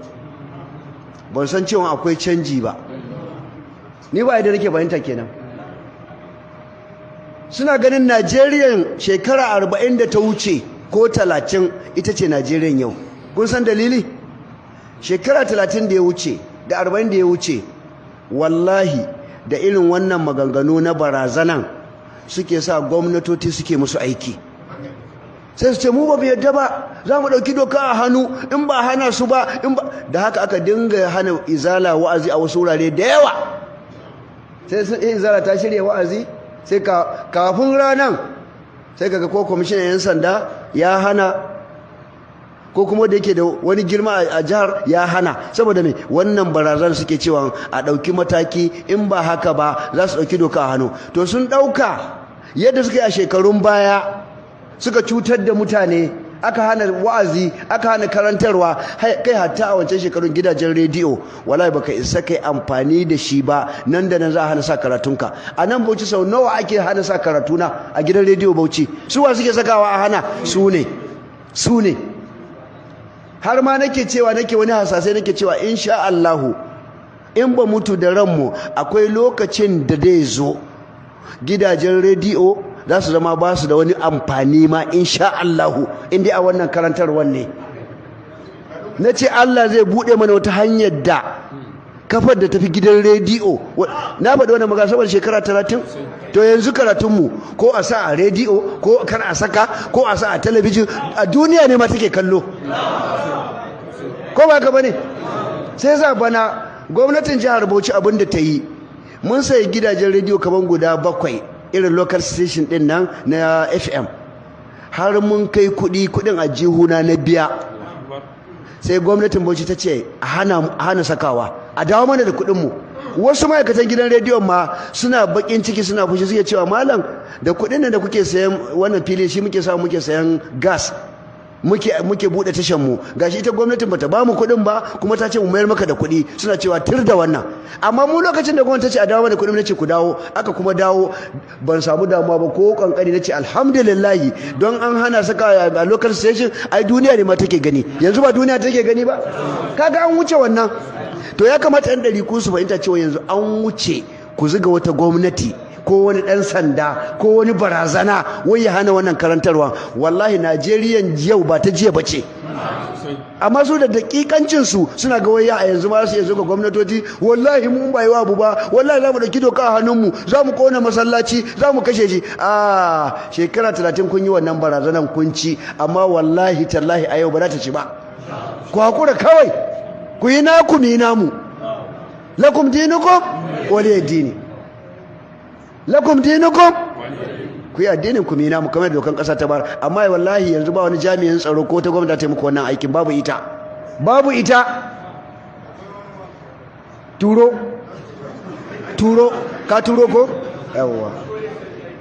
Ban san cewa akwai canji ba, ni ba yadda nake fahimta kenan. Suna ganin Najeriyan shekara 40 da ta wuce ko 30 ita ce Najeriyan yau. Kun san dalili? Shekara 30 da ya wuce da 40 da ya wuce, wallahi da irin wannan maganganu na barazanan suke sa gwamnatoci suke musu aiki. Sai su ce mu ba mu yadda ba, za mu ɗauki doka a hannu in ba hana su ba, in ba da haka aka dinga hana izala wa'azi a wasu wurare da yawa. Sai sun izala ta shirya wa'azi, sai kafin ranan sai kaga ko kwamishinan 'yan sanda ya hana, ko kuma da yake da wani girma a jihar ya hana. Saboda me? Wannan barazan suke cewa a ɗauki mataki, in ba haka ba za su ɗauki doka a hannu. To sun ɗauka yadda suka yi a shekarun baya, suka cutar da mutane, aka hana wa'azi, aka hana karantarwa, kai hatta a wancan shekarun gidajen rediyo wallahi baka isa kai amfani da shi ba, nan da nan za a hana sa karatunka. A nan Bauchi sau nawa ake hana sa karatuna a gidan rediyo Bauchi? Su wa suke sakawa a hana? Su ne, su ne. Har ma nake cewa, nake wani hasasai, nake cewa insha Allahu in ba mutu da ranmu akwai lokacin da zai zo gidajen rediyo za su zama ba su da wani amfani ma insha Allahu, in dai a wannan karantarwar ne. Na ce Allah zai buɗe mana wata hanyar da kafar da tafi gidan rediyo. Na faɗi wannan magana saboda shekara 30. To yanzu karatunmu ko a sa a rediyo ko kar a saka, ko a sa a talabijin, a duniya ne ma take kallo, ko ba ka bane? Sai za bana gwamnatin jihar Bauchi abin da ta yi, mun sayi gidajen rediyo kaman guda 7 irin local station din nan na FM, har mun kai kudin a jihuna na biya. Sai gwamnatin Bauchi ta ce a hana sakawa, a dawo mana da kudinmu. Wasu ma'aikatan gidan rediyon ma suna bakin ciki, suna fushi, suke cewa malam, da kudin nan da kuke sayan wannan fili shi muke samu muke sayan gas, muke bude tashan mu, gashi ita gwamnatin bata ba mu kudin ba, kuma ta ce mu mayar maka da kudi. Suna cewa tir da wannan. Amma mu lokacin da gwamnati ta ce a dawo mana kudin, nace ku dawo, aka kuma dawo. Ban samu damuwa ba ko kankani, nace alhamdulillah, don an hana saka a local station, ai duniya ne ma take gani yanzu, ba duniya take gani ba. Kaga an wuce wannan. To ya kamata yan ɗari ku su fahimta cewa yanzu an wuce ku zuga wata gwamnati ko wani ɗan sanda ko wani barazana wai ya hana wannan karantarwa. Wallahi Najeriyan yau ba ta jiya bace. Amma su da dakikancin su suna ga wai a yanzu ma su yanzu ga gwamnatoci, wallahi mun ba yi abu ba, wallahi zamu dauki doka a hannunmu, zamu kona masallaci, zamu kashe shi. A shekara 30 kun yi wannan barazanan kun ci, amma wallahi tallahi a yau ba za ta ci ba. Ku hakura kawai, ku yi naku mi namu. Lakum dinukum waliya dini, lakum dinukum, ku yi addinin ku mina mu kamar dokan kasa ta bar. Amma wallahi yanzu ba wani jami'in tsaro ko ta gwamnati ta muku wannan aikin, babu ita, babu ita. Turo turo ka turo ko yawwa,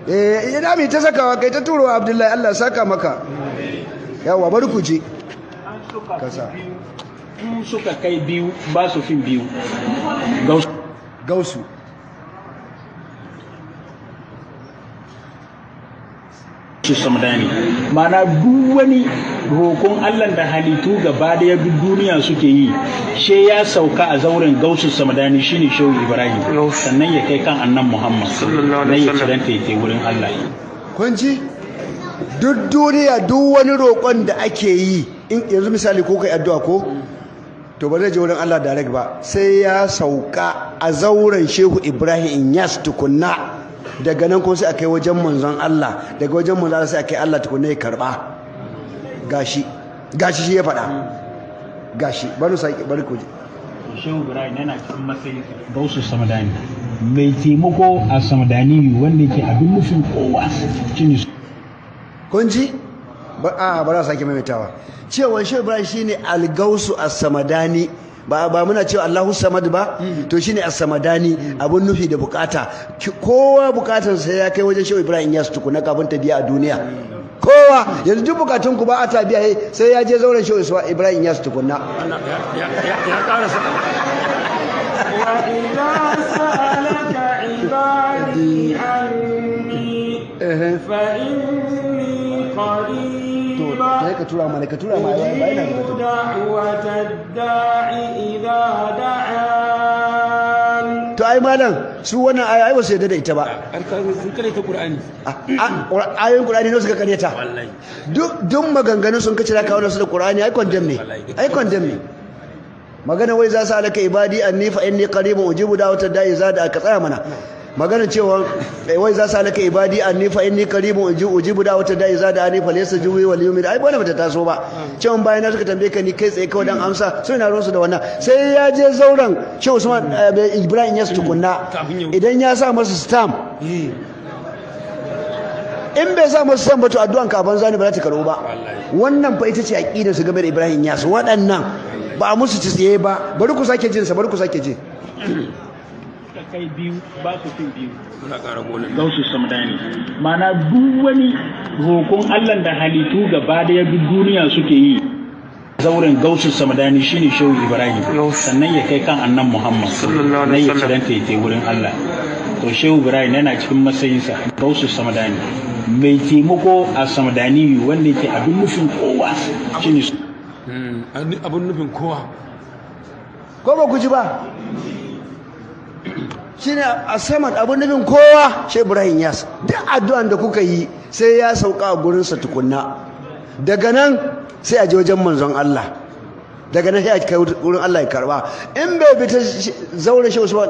eh ina mi ta sakawa kai ta turo. Abdullahi, Allah saka maka. Yawwa, bari ku ji kasa in suka kai biyu ba su fin biyu. Gausu Samdani, mana duk wani roƙon Allah da halittu gaba daya duk duniya suke yi, she ya sauka a zauren Gausu Samadani, shine Shehu Ibrahim, sannan ya kai kan annan Muhammad, sallallahu alaihi wasallam, ya ciranta wurin Allah. Kun ji? Duk duniya duk wani roƙon da ake yi, in yanzu misali ko kai addu'a ko, to ba zai je wurin Allah direct ba, sai ya sauka a zauren Shehu Ibrahim Inyas tukunna. Daga nan kuma sai a kai wajen manzon Allah, daga wajen manzon Allah sai a kai Allah tukunna ya karba. Gashi gashi shi ya faɗa. Gashi bari sai bari ku ji. Shehu Ibrahim yana cikin matsayin Gausu Samadani, mai taimako a Samadani wanda yake abin nufin kowa shine. Kun ji? Ba a ba za sake maimaitawa. Cewa Shehu Ibrahim shine al-Gausu as-Samadani, ba muna cewa Allahu Samad ba, to shine as-Samadani, abun nufi da bukata. Kowa bukatar sai ya kai wajen Shehu Ibrahim ya tukuna kafin ta biya a duniya. Kowa yanzu duk bukatun ku ba a ta biya sai ya je zauren Shehu Ibrahim ya tukunna. Ya karasa. Wa idza sa'alaka ibadi anni fa inni qarib. To sai ka tura mana, ka tura ma ba ina da da'watad da'i idza da'an. To ai malam su wannan aya ai ba su yarda da ita ba. Sun kareta Qur'ani. Ayoyin Qur'ani ne suka kareta. Duk maganganun sun kace da kawo su da Qur'ani ai condemn ne. Ai condemn ne. Magana wai za su alaka ibadi anni fa inni qaribun ujibu da'watad da'i za da aka tsaya mana. Magana cewa wai za su alaka ibadi anni fa inni qaribun ujibu da'watad da'i za da ani fa laysa juwi wal yawmi ai bana bata taso ba. Cewa bayan na suka tambaye ka ni kai tsaye kawai dan amsa sai na ruwansu da wannan. Sai ya je zauren Shehu Usman Ibrahim ya tukunna idan ya sa masa stamp. In bai sa masa stamp ba to addu'an ka banza ne, ba za ta karɓu ba. Wannan fa ita ce aqidar su game da Ibrahim Yas. Waɗannan ba a musu ci tsaye ba. Bari ku sake jin sa, bari ku sake jin. Kai biyu ba su fin biyu. Muna ƙara gonan. Gausu Samadani, ma'ana duk wani roƙon Allah da halittu gaba daya duk duniya suke yi, zauren Gausu Samadani shine Shehu Ibrahim, sannan ya kai kan annan Muhammad sallallahu alaihi wasallam, nan ya wurin Allah. To Shehu Ibrahim yana cikin matsayinsa Gausu Samadani, mai taimako a Samadani wanda yake abin nufin kowa shine abin nufin kowa. Ko ba ku ji ba? Shine Asamad abun nufin kowa Shehu Ibrahim Yas. Duk addu'an da kuka yi sai ya sauka a gurinsa tukunna. Daga nan sai a je wajen manzon Allah. Daga nan sai a kai wurin Allah ya karba. In bai bi ta zauren Shehu Usman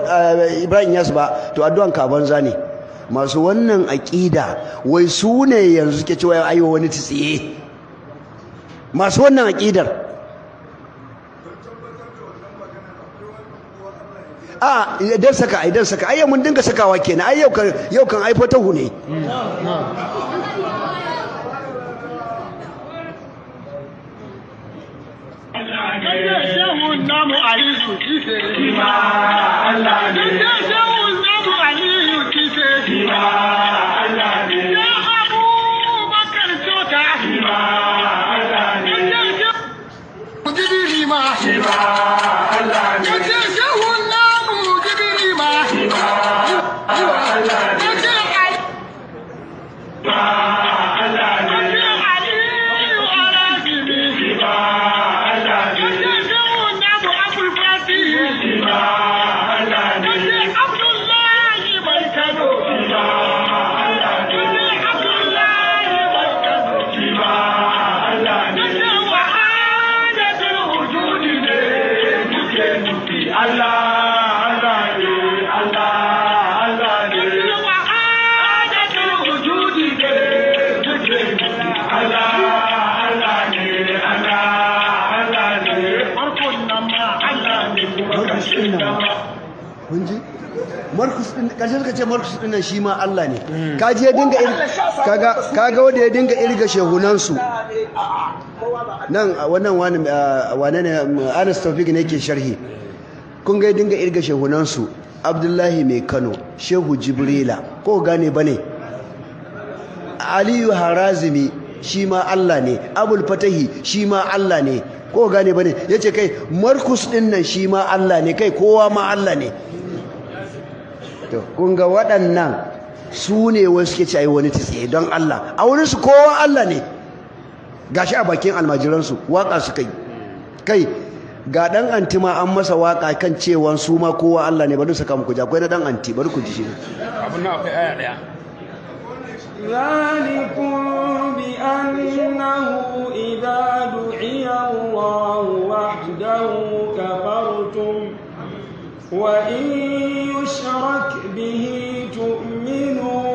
Ibrahim Yas ba to addu'an ka banza ne. Masu wannan aqida wai su ne yanzu suke cewa ayo wani tsiye. Masu wannan aqidar a idan saka, idan saka ai mun dinga sakawa kenan. Ai yau kan, yau kan ai fatahu ne. Markus din karshe suka ce Markus din nan shi ma Allah ne. Kaji ya dinga kaga kaga wanda ya dinga irga shehunan su. Nan wannan wani wane ne Anas Tawfik ne yake sharhi. Kun ga ya dinga irga shehunan su Abdullahi mai Kano, Shehu Jibrila, ko gane bane. Aliyu Harazimi shi ma Allah ne, Abul Fatahi shi ma Allah ne, ko gane bane. Yace kai Markus din nan shi ma Allah ne, kai kowa ma Allah ne. To kun ga waɗannan su ne wasu suke ci ayi wani tsaye don Allah a wurin su kowa Allah ne. Gashi a bakin almajiransu waka suka yi. Kai ga dan anti ma an masa waka kan cewa su ma kowa Allah ne. Bari saka muku ji akwai na dan anti, bari ku ji shi. Abun nan akwai aya daya. ذلكم بأنه إذا دعي الله وحده كفرتم وإن يشرك به تؤمنوا.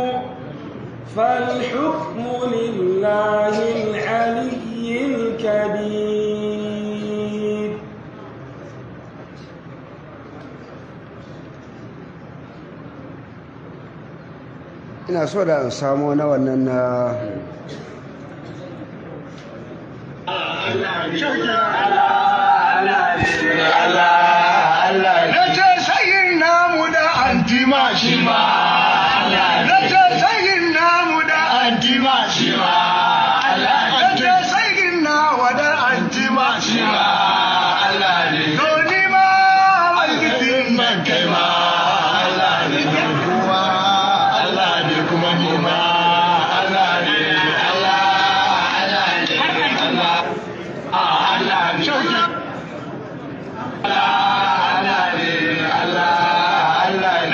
فالحكم لله العلي الكبير. Ina so da in samu na wannan na Nace sayin namu da antima shi ma. Nace sayin namu da antima shi ma. Nace sayin nawa da antima shi ma. To ni ma alkitin man kai ma. Allah ne kuma Allah ne kuma ni ma. Allah ne Allah Allah ne Allah Allah ne.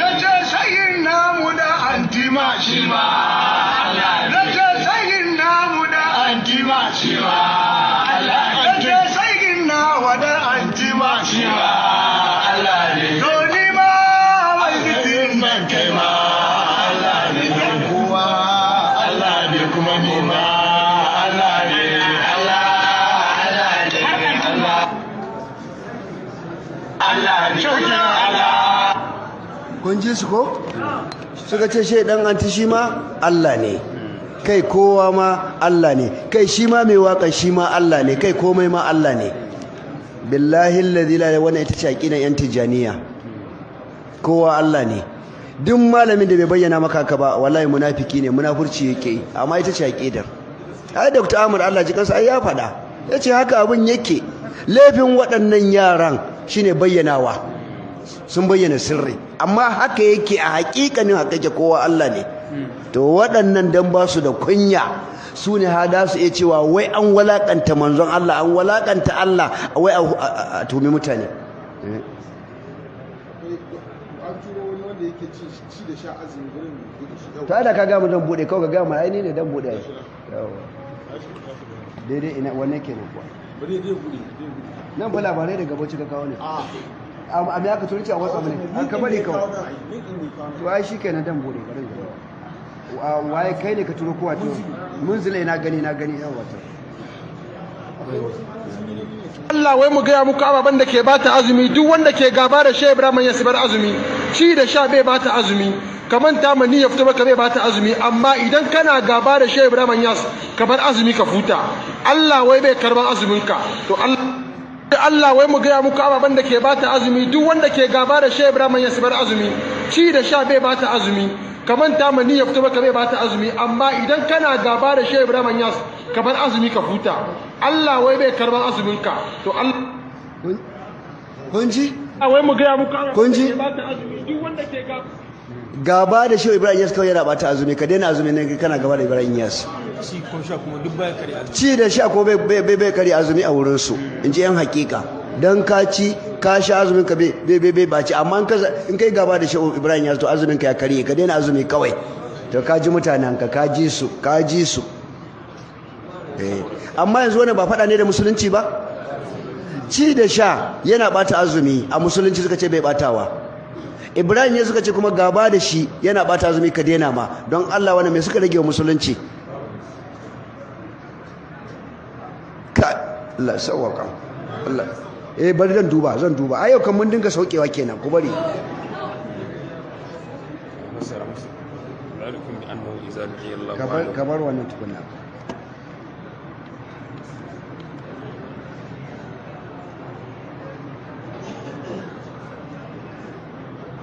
Nace sayin namu da antima shi ma. Nace sayin namu da antima shi ma. Nace sayin nawa da antima shi ma. To ni ma alkitin man kai ma. Allah ne kowa Allah ne kuma ni ma. Allah ne Allah Allah ne Allah Allah ne Allah. Kun ji su ko? Suka ce shaidan anti shi ma Allah ne, kai kowa ma Allah ne, kai shi ma mai waƙan shi ma Allah ne, kai komai ma Allah ne. Billahi allazi la ilaha wannan ita ce aqidan yan tijaniya. Kowa Allah ne. Duk malamin da bai bayyana maka haka ba wallahi munafiki ne, munafurci yake yi, amma ita ce aqidar. Ai Dr. Ahmad Allah ji kansa ai ya faɗa, yace haka abin yake. Laifin waɗannan yaran shine bayyanawa, sun bayyana sirri, amma haka yake a hakikanin haka yake, kowa Allah ne. To waɗannan dan ba su da kunya su ne hada su iya cewa wai an walakanta manzon Allah, an walakanta Allah, wai a tumi mutane. Ta da ka gama don bude kawai ka gama ai ni ne don bude ai. Daidai ina wanne kenan kuwa? Nan ba labarai daga Bauchi ka kawo ne. A me aka turici a WhatsApp ne? An ka bari kawai. To ai shikenan dan bude bari. Waye kai ne ka turo kowa to? Munzile na gani na gani yawa to. Allah wai mu gaya muku ababen da ke bata azumi. Duk wanda ke gaba da Shehu Ibrahim ya bar azumi, ci da sha bai bata azumi, kaman ta mani ya fito maka bai bata azumi, amma idan kana gaba da Shehu Ibrahim Yas ka bar azumi ka futa. Allah wai bai karban azumin ka. To Allah wai mu gaya muku ababen da ke bata azumi. Duk wanda ke gaba da Shehu Ibrahim ya bar azumi, ci da sha bai bata azumi, kaman ta mani ya fito maka bai bata azumi, amma idan kana gaba da Shehu Ibrahim Yas ka bar azumi ka huta. Allah wai bai karban azumin ka. To Allah kun ji? Wai mu gaya muku kun ji? Duk wanda ke gaba da Shehu Ibrahim Yas kawai yana bata azumi, ka daina azumi ne kana gaba da Ibrahim Yas. Ci ko sha kuma duk baya kare azumi. Ci da sha ko bai bai kare azumi a wurin su, in ji yan hakika. Dan ka ci ka sha azumin ka bai bai bai baci, amma in kai gaba da Shehu Ibrahim Yas to azumin ka ya karye, ka daina azumi kawai. To ka ji mutanen ka, ka ji su, ka ji su. Amma yanzu wannan ba faɗa ne da musulunci ba? Ci da sha yana bata azumi a musulunci suka ce bai batawa. Ibrahim ya suka ce kuma gaba da shi yana bata azumi ka daina ma. Don Allah wannan me suka rage wa musulunci? Ka Allah sawaka. Allah bari zan duba, zan duba. Ai yau kan mun dinga saukewa kenan, ku bari. Kabar wannan tukunna.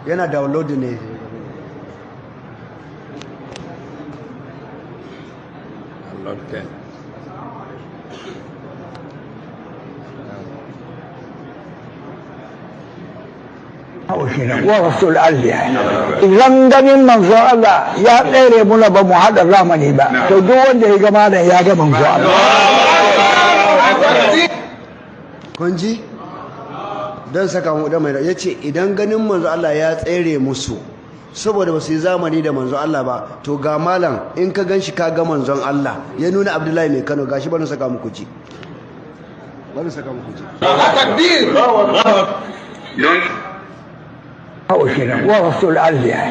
Yana download ne. Download kai. Wa rasul Allah idan ganin manzo Allah ya tsere muna ba mu haɗa zamani ba, to duk wanda ya gama da ya ga manzo Allah. Kun ji? Don saka mu da mai ya ce idan ganin manzo Allah ya tsere musu saboda ba su yi zamani da manzo Allah ba, to ga malam in ka ganshi ka ga manzon Allah. Ya nuna Abdullahi mai Kano, gashi bari saka muku ji, bari saka muku ji. Takbir. Kenan wa rasul Allah,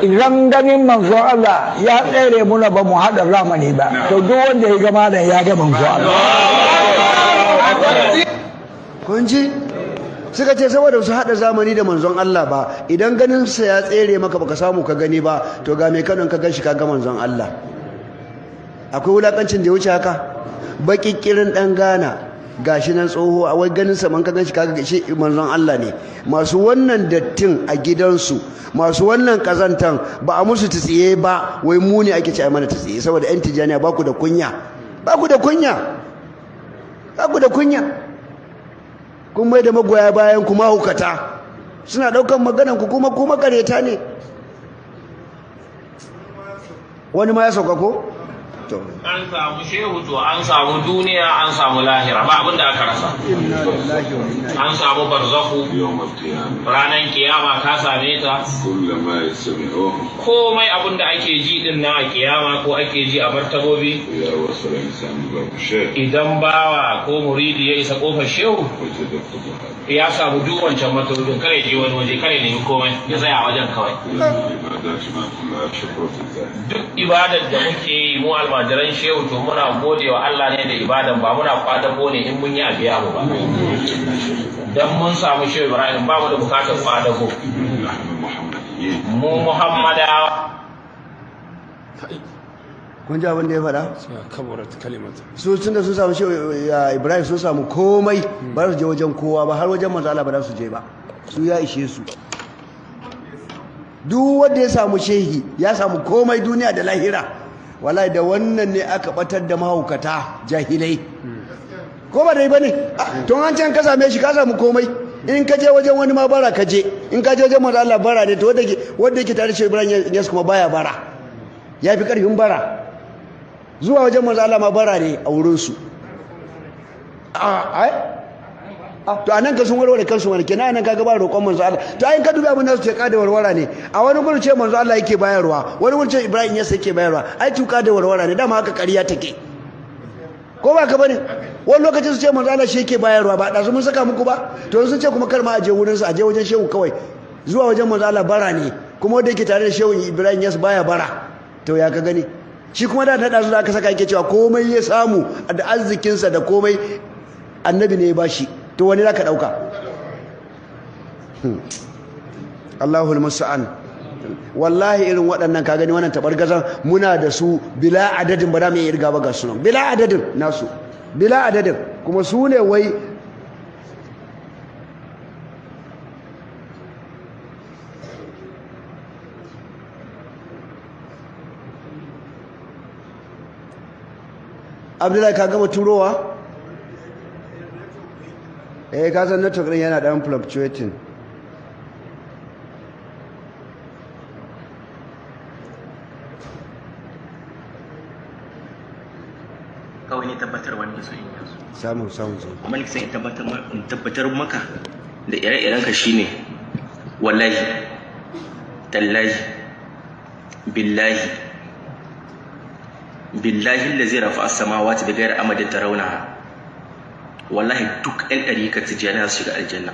idan ganin manzo Allah ya tsere muna ba mu hada zamani ba, to duk wanda ya ga malam ya ga manzo Allah. Kun ji suka ce saboda su hada zamani da manzon Allah ba, idan ganin sa ya tsere maka baka samu ka gani ba, to ga mai kanon ka ganshi ka ga manzon Allah. Akwai wulakancin da ya wuce haka? Baƙiƙirin dan Ghana gashi nan tsoho, a wai ganin sa man ka ganshi kaga shi manzon Allah ne. Masu wannan dattin a gidansu, masu wannan kazantan ba a musu tsiye ba, wai mu ne ake ci ai mana tsiye saboda yan tijaniya ba ku da kunya, ba ku da kunya, ba ku da kunya. Kun mai da magoya bayan kuma hukata suna daukan maganan ku kuma kuma kareta ne. Wani ma ya sauka ko? An samu shehu to an samu duniya, an samu lahira, ba abin da aka rasa. An samu barzahu, ranar kiyama ka same ta. Komai abin da ake ji din nan a kiyama ko ake ji a martabobi, idan bawa ko muridi ya isa kofar shehu ya samu duk wancan martabobin, kare je wani waje, kare nemi komai, ya tsaya a wajen kawai. Duk ibadar da muke yi mu almajiran shehu to muna gode wa Allah ne da ibadan, ba muna kwadago ne in mun yi a biya mu ba. Dan mun samu shehu Ibrahim ba mu da bukatar kwadago. Mu Muhammadawa. Kun ji abin da ya faɗa? Su tun da sun samu shehu Ibrahim sun samu komai, ba su je wajen kowa ba, har wajen manzo Allah ba za su je ba. Su ya ishe su. Duk wanda ya samu shehi ya samu komai duniya da lahira. Wallahi da wannan ne aka batar da mahaukata jahilai. Ko ba dai bane? Tun an can ka same shi ka samu komai. In ka je wajen wani ma bara ka je, in ka je wajen manzo Allah bara ne, to wanda yake tare da Shehu Ibrahim Niasse kuma baya bara. Ya fi karfin bara. Zuwa wajen manzo Allah ma bara ne a wurin su. To anan ka sun warware kansu wani kenan, anan kaga ba roƙon manzo Allah. To ayin ka dubi abin da su ce ka da warwara ne. A wani gurin ce manzo Allah yake bayarwa, wani gurin ce Ibrahim Niasse yake bayarwa. Ai tuka da warwara ne, dama haka ƙarya take. Ko ba ka bane? Wani lokacin su ce manzo Allah shi yake bayarwa, ba ɗazu mun saka muku ba. To sun ce kuma kar ma aje wurin su, aje wajen shehu kawai. Zuwa wajen manzo Allah bara ne, kuma wanda yake tare da shehu Ibrahim Niasse baya bara. To ya ka gani? Shi kuma da na ɗazu da aka saka yake cewa komai ya samu da arzikinsa da komai annabi ne ya bashi. To wani za ka ɗauka? Allahul musta'an. Wallahi irin waɗannan ka gani wannan tabargazan muna da su bila adadin, ba za mu iya irga ba ga sunan bila adadin nasu, bila adadin. Kuma su ne wai Abdullahi ka gama turowa? Eh, ka san network din yana dan fluctuating. Kawai ne tabbatar wanda su yi yanzu. Samu. Amma ni sai in tabbatar maka da ire-iren ka shine wallahi tallahi billahi billahi allazi rafa'a as-samawati bighairi amadin tarawnaha. Wallahi duk ɗan ɗarikar tijjani za su shiga aljanna,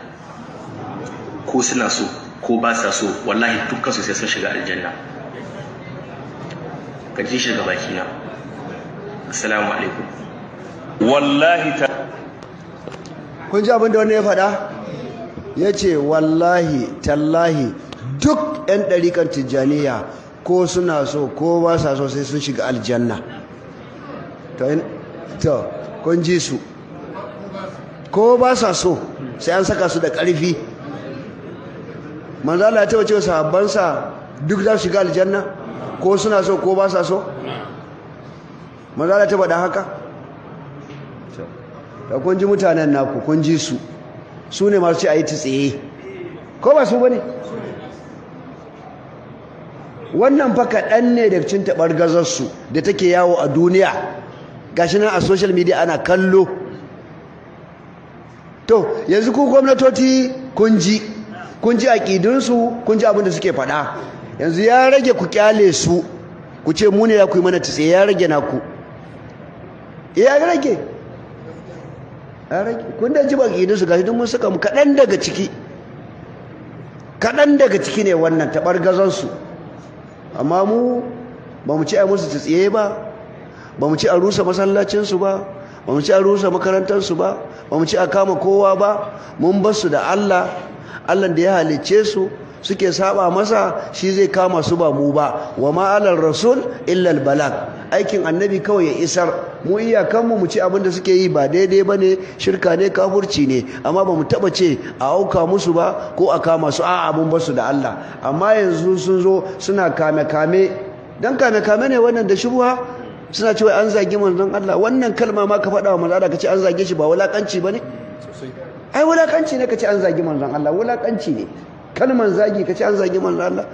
ko suna so ko ba sa so, wallahi dukkan su sai sun shiga aljanna. Ka ji shi daga bakina. Assalamu alaikum. Wallahi ta kun ji abin da wannan ya faɗa? Ya ce wallahi tallahi duk ɗan ɗarikar tijjaniya ko suna so ko ba sa so sai sun shiga aljanna. To kun ji su. Ko ba sa so sai an saka su da ƙarfi. Manzo Allah ya taɓa cewa sahabbansa duk za su shiga aljanna ko suna so ko ba sa so? Manzo Allah ya taɓa da haka? Da kun ji mutanen naku, kun ji su. Su ne masu ce a yi tsaye. Ko ba su bane? Wannan fa kaɗan ne da cin taɓargazarsu da take yawo a duniya. Gashi nan a social media ana kallo. To yanzu ku gwamnatoci kun ji aƙidunsu, kun ji abin da suke faɗa. Yanzu ya rage ku kyale su, ku ce mu ne za ku yi mana tsaye, ya rage naku. Ya rage. Ya rage. Kun da ji aƙidunsu gashi duk mun saka mu kaɗan daga ciki. Kaɗan daga ciki ne wannan taɓargazansu. Amma mu ba mu ci a musu tsiye ba, ba mu ci a rusa masallacinsu ba, ba mu ci a rusa makarantarsu ba, ba mu ci a kama kowa ba. Mun bar su da Allah. Allah da ya halicce su suke saba masa, shi zai kama su ba mu ba. Wa ma alal rasul illa al balag. Aikin annabi kawai ya isar. Mu iyakanmu mu ci abin da suke yi ba daidai ba ne, shirka ne, kafurci ne, amma ba mu taba ce a auka musu ba ko a kama su. A'a, mun basu da Allah. Amma yanzu sun zo suna kame kame, dan kame kame ne wannan da shubha, suna cewa an zagi manzon Allah. Wannan kalma ma ka faɗa wa manzon Allah ka ce an zage shi ba wulakanci bane? Ai wulakanci ne ka ce an zagi manzon Allah, wulakanci ne. Kalman zagi ka ce an zagi manzon Allah,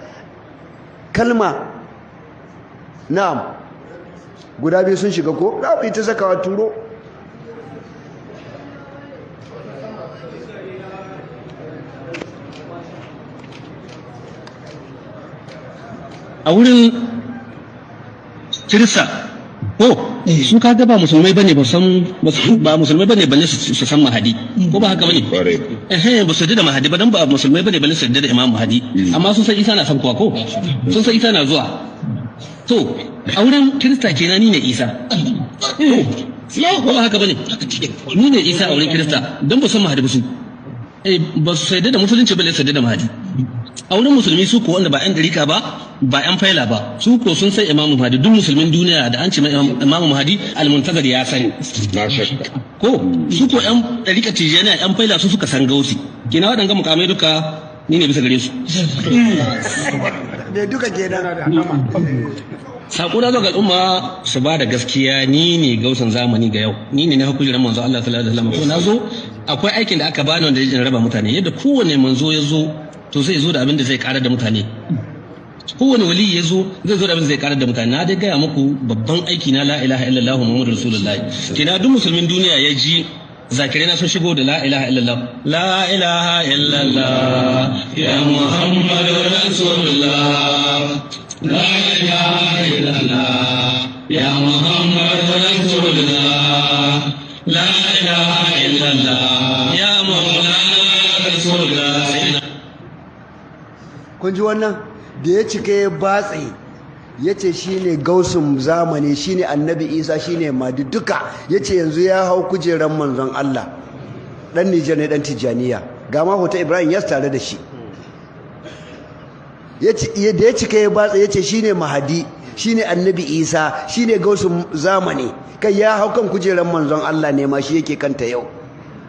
kalma. Na'am, guda biyu sun shiga ko za mu yi ta sakawa turo. A wurin Kirista ko su kaga ba musulmai bane, ba san ba musulmai bane balle su san Mahadi, ko ba haka bane? Eh, ba su yarda da Mahadi ba, dan ba musulmai bane balle su yarda da Imam Mahadi. Amma sun san Isa na sabkowa, ko sun san Isa na zuwa. To a wurin Kirista kenan ni ne Isa, ko ba haka bane? Ni ne Isa a wurin Kirista, dan ba san Mahadi ba su. Eh, ba su yarda da musulunci balle su yarda da Mahadi. A wurin musulmi su ko wanda ba yan dariƙa ba, ba yan faila ba, su ko sun san Imamu Mahdi. Duk musulmin duniya da an ce mai Imamu Mahdi al-Muntazir ya sani ko. Su ko yan dariƙa Tijjaniya, yan faila, su suka san Gausi. Kina waɗanga mukamai duka ni ne bisa gare su. Me duka kenan. Sako na zo ga al'umma su ba da gaskiya, ni ne gausan zamani ga yau, ni ne na hukujiran manzo Allah sallallahu alaihi wasallam. Ko na zo akwai aikin da aka bani wanda ya raba mutane. Yadda kowane manzo ya zo, to zai zo da abin da zai karar da mutane. Kowane wali ya zo, zai zo da abin da zai karar da mutane. Na dai gaya muku babban aiki na, la ilaha illallah Muhammadu rasulullahi. Kina duk musulmin duniya ya ji zakirai na sun shigo da la ilaha illallah, la ilaha illallah ya Muhammadu rasulullah, la ilaha illallah ya Muhammadu rasulullah, la ilaha illallah ya Muhammadu rasulullah. Kun ji wannan da ya cika ya batse, ya ce shi ne gausun zamani, shi ne annabi Isa, shi ne Madi duka. Ya ce yanzu ya hau kujeran manzon Allah. Ɗan Nijar ne, ɗan Tijjaniya. Ga ma hoton Ibrahim Yas tare da shi. Da ya cika ya batse, ya ce shi ne Mahadi, shi ne annabi Isa, shi ne gausun zamani, kai ya hau kan kujeran manzon Allah ne ma shi yake kanta yau.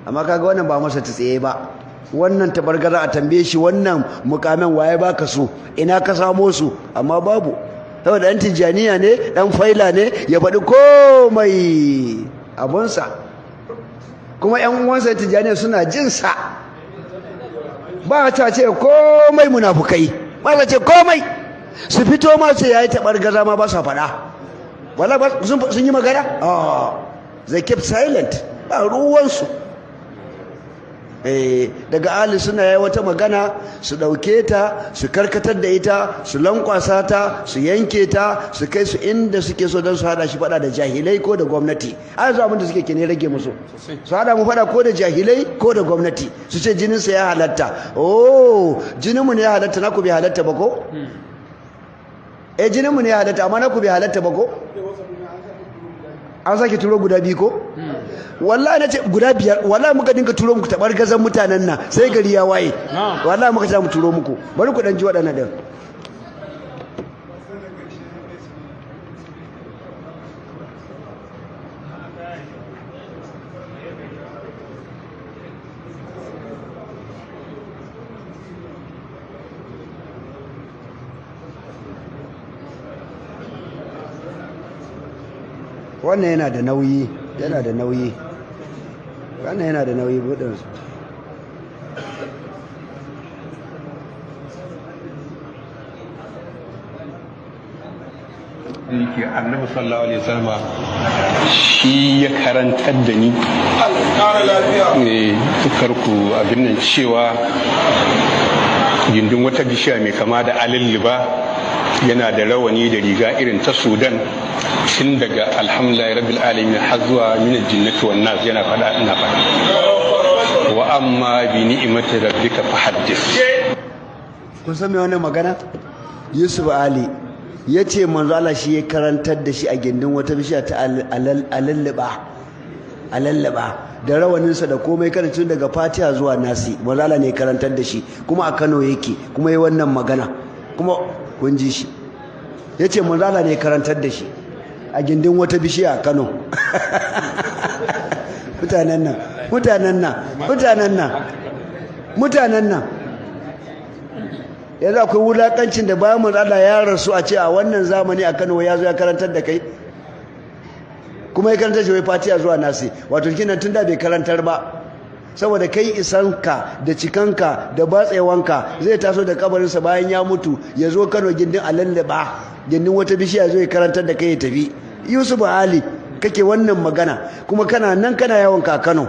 Amma kaga wannan ba masa ta tsaye ba. Wannan tabargaza a tambaye shi wannan mukamin waye baka su, ina ka samo su, amma babu. Saboda ɗan Tijjaniya ne, ɗan faila ne, ya faɗi komai abunsa. Kuma ƴan uwansa Tijjaniya suna jin sa, ba ta ce komai. Munafukai ba ta ce komai, su fito ma sai yayi tabargaza ma ba sa faɗa. Wala ba sun yi magana. Ah, they keep silent, ba ruwansu. Daga ahli suna yi wata magana, su ɗauke ta, su karkatar da ita, su lankwasa ta, su yanke ta, su kai su inda suke so don su hada shi fada da jahilai ko da gwamnati. A yanzu abin da suke kene rage musu, su hada mu fada ko da jahilai ko da gwamnati, su ce jininsa ya halatta. Oh, jininmu ne ya halatta, naku bai halatta ba ko? Eh, jininmu ne ya halatta, amma naku bai halatta ba ko? An sake turo guda biyu ko? Wallahi na ce guda biyar. Wallahi muka dinka turo muku tabar gazan mutanen nan sai gari ya waye. Wallahi muka ce mu turo muku. Bari ku dan ji waɗannan din. Wannan yana da nauyi, yana da nauyi, wannan yana da nauyi budinsu. Yake annabi sallallahu alaihi wasallam shi ya karantar da ni ne tukar ku abin nan, cewa gindin wata bishiya mai kama da alilliba, yana da rawani da riga irin ta Sudan, tun daga alhamdulillah rabbil alamin har zuwa min jinnati wan nas, yana faɗa ina faɗa, wa amma bi ni'mati rabbika fahaddis. Kun san me wannan magana? Yusuf Ali ya ce manzo Allah shi ya karantar da shi a gindin wata bishiya ta alallaba da rawaninsa da komai karantun daga Fatiha zuwa Nasi. Manzo Allah ne ya karantar da shi, kuma a Kano yake, kuma yi wannan magana, kuma kun ji shi ya ce manzo Allah ne ya karantar da shi a gindin wata bishiya a Kano. Mutanen nan, mutanen nan, mutanen nan, mutanen nan. Yanzu akwai wulakancin da bayan manzo Allah ya rasu a ce a wannan zamani a Kano ya zo ya karantar da kai, kuma ya karantar shi wai Fatiha zuwa Nasi. Wato kinan tun da bai karantar ba, saboda kai isanka da cikanka da batsewanka zai taso da kabarinsa bayan ya mutu ya zo Kano gindin alallaba, gindin wata bishiya zo ya karantar da kai ya tafi. Yusuf Ali kake wannan magana, kuma kana nan kana yawon ka Kano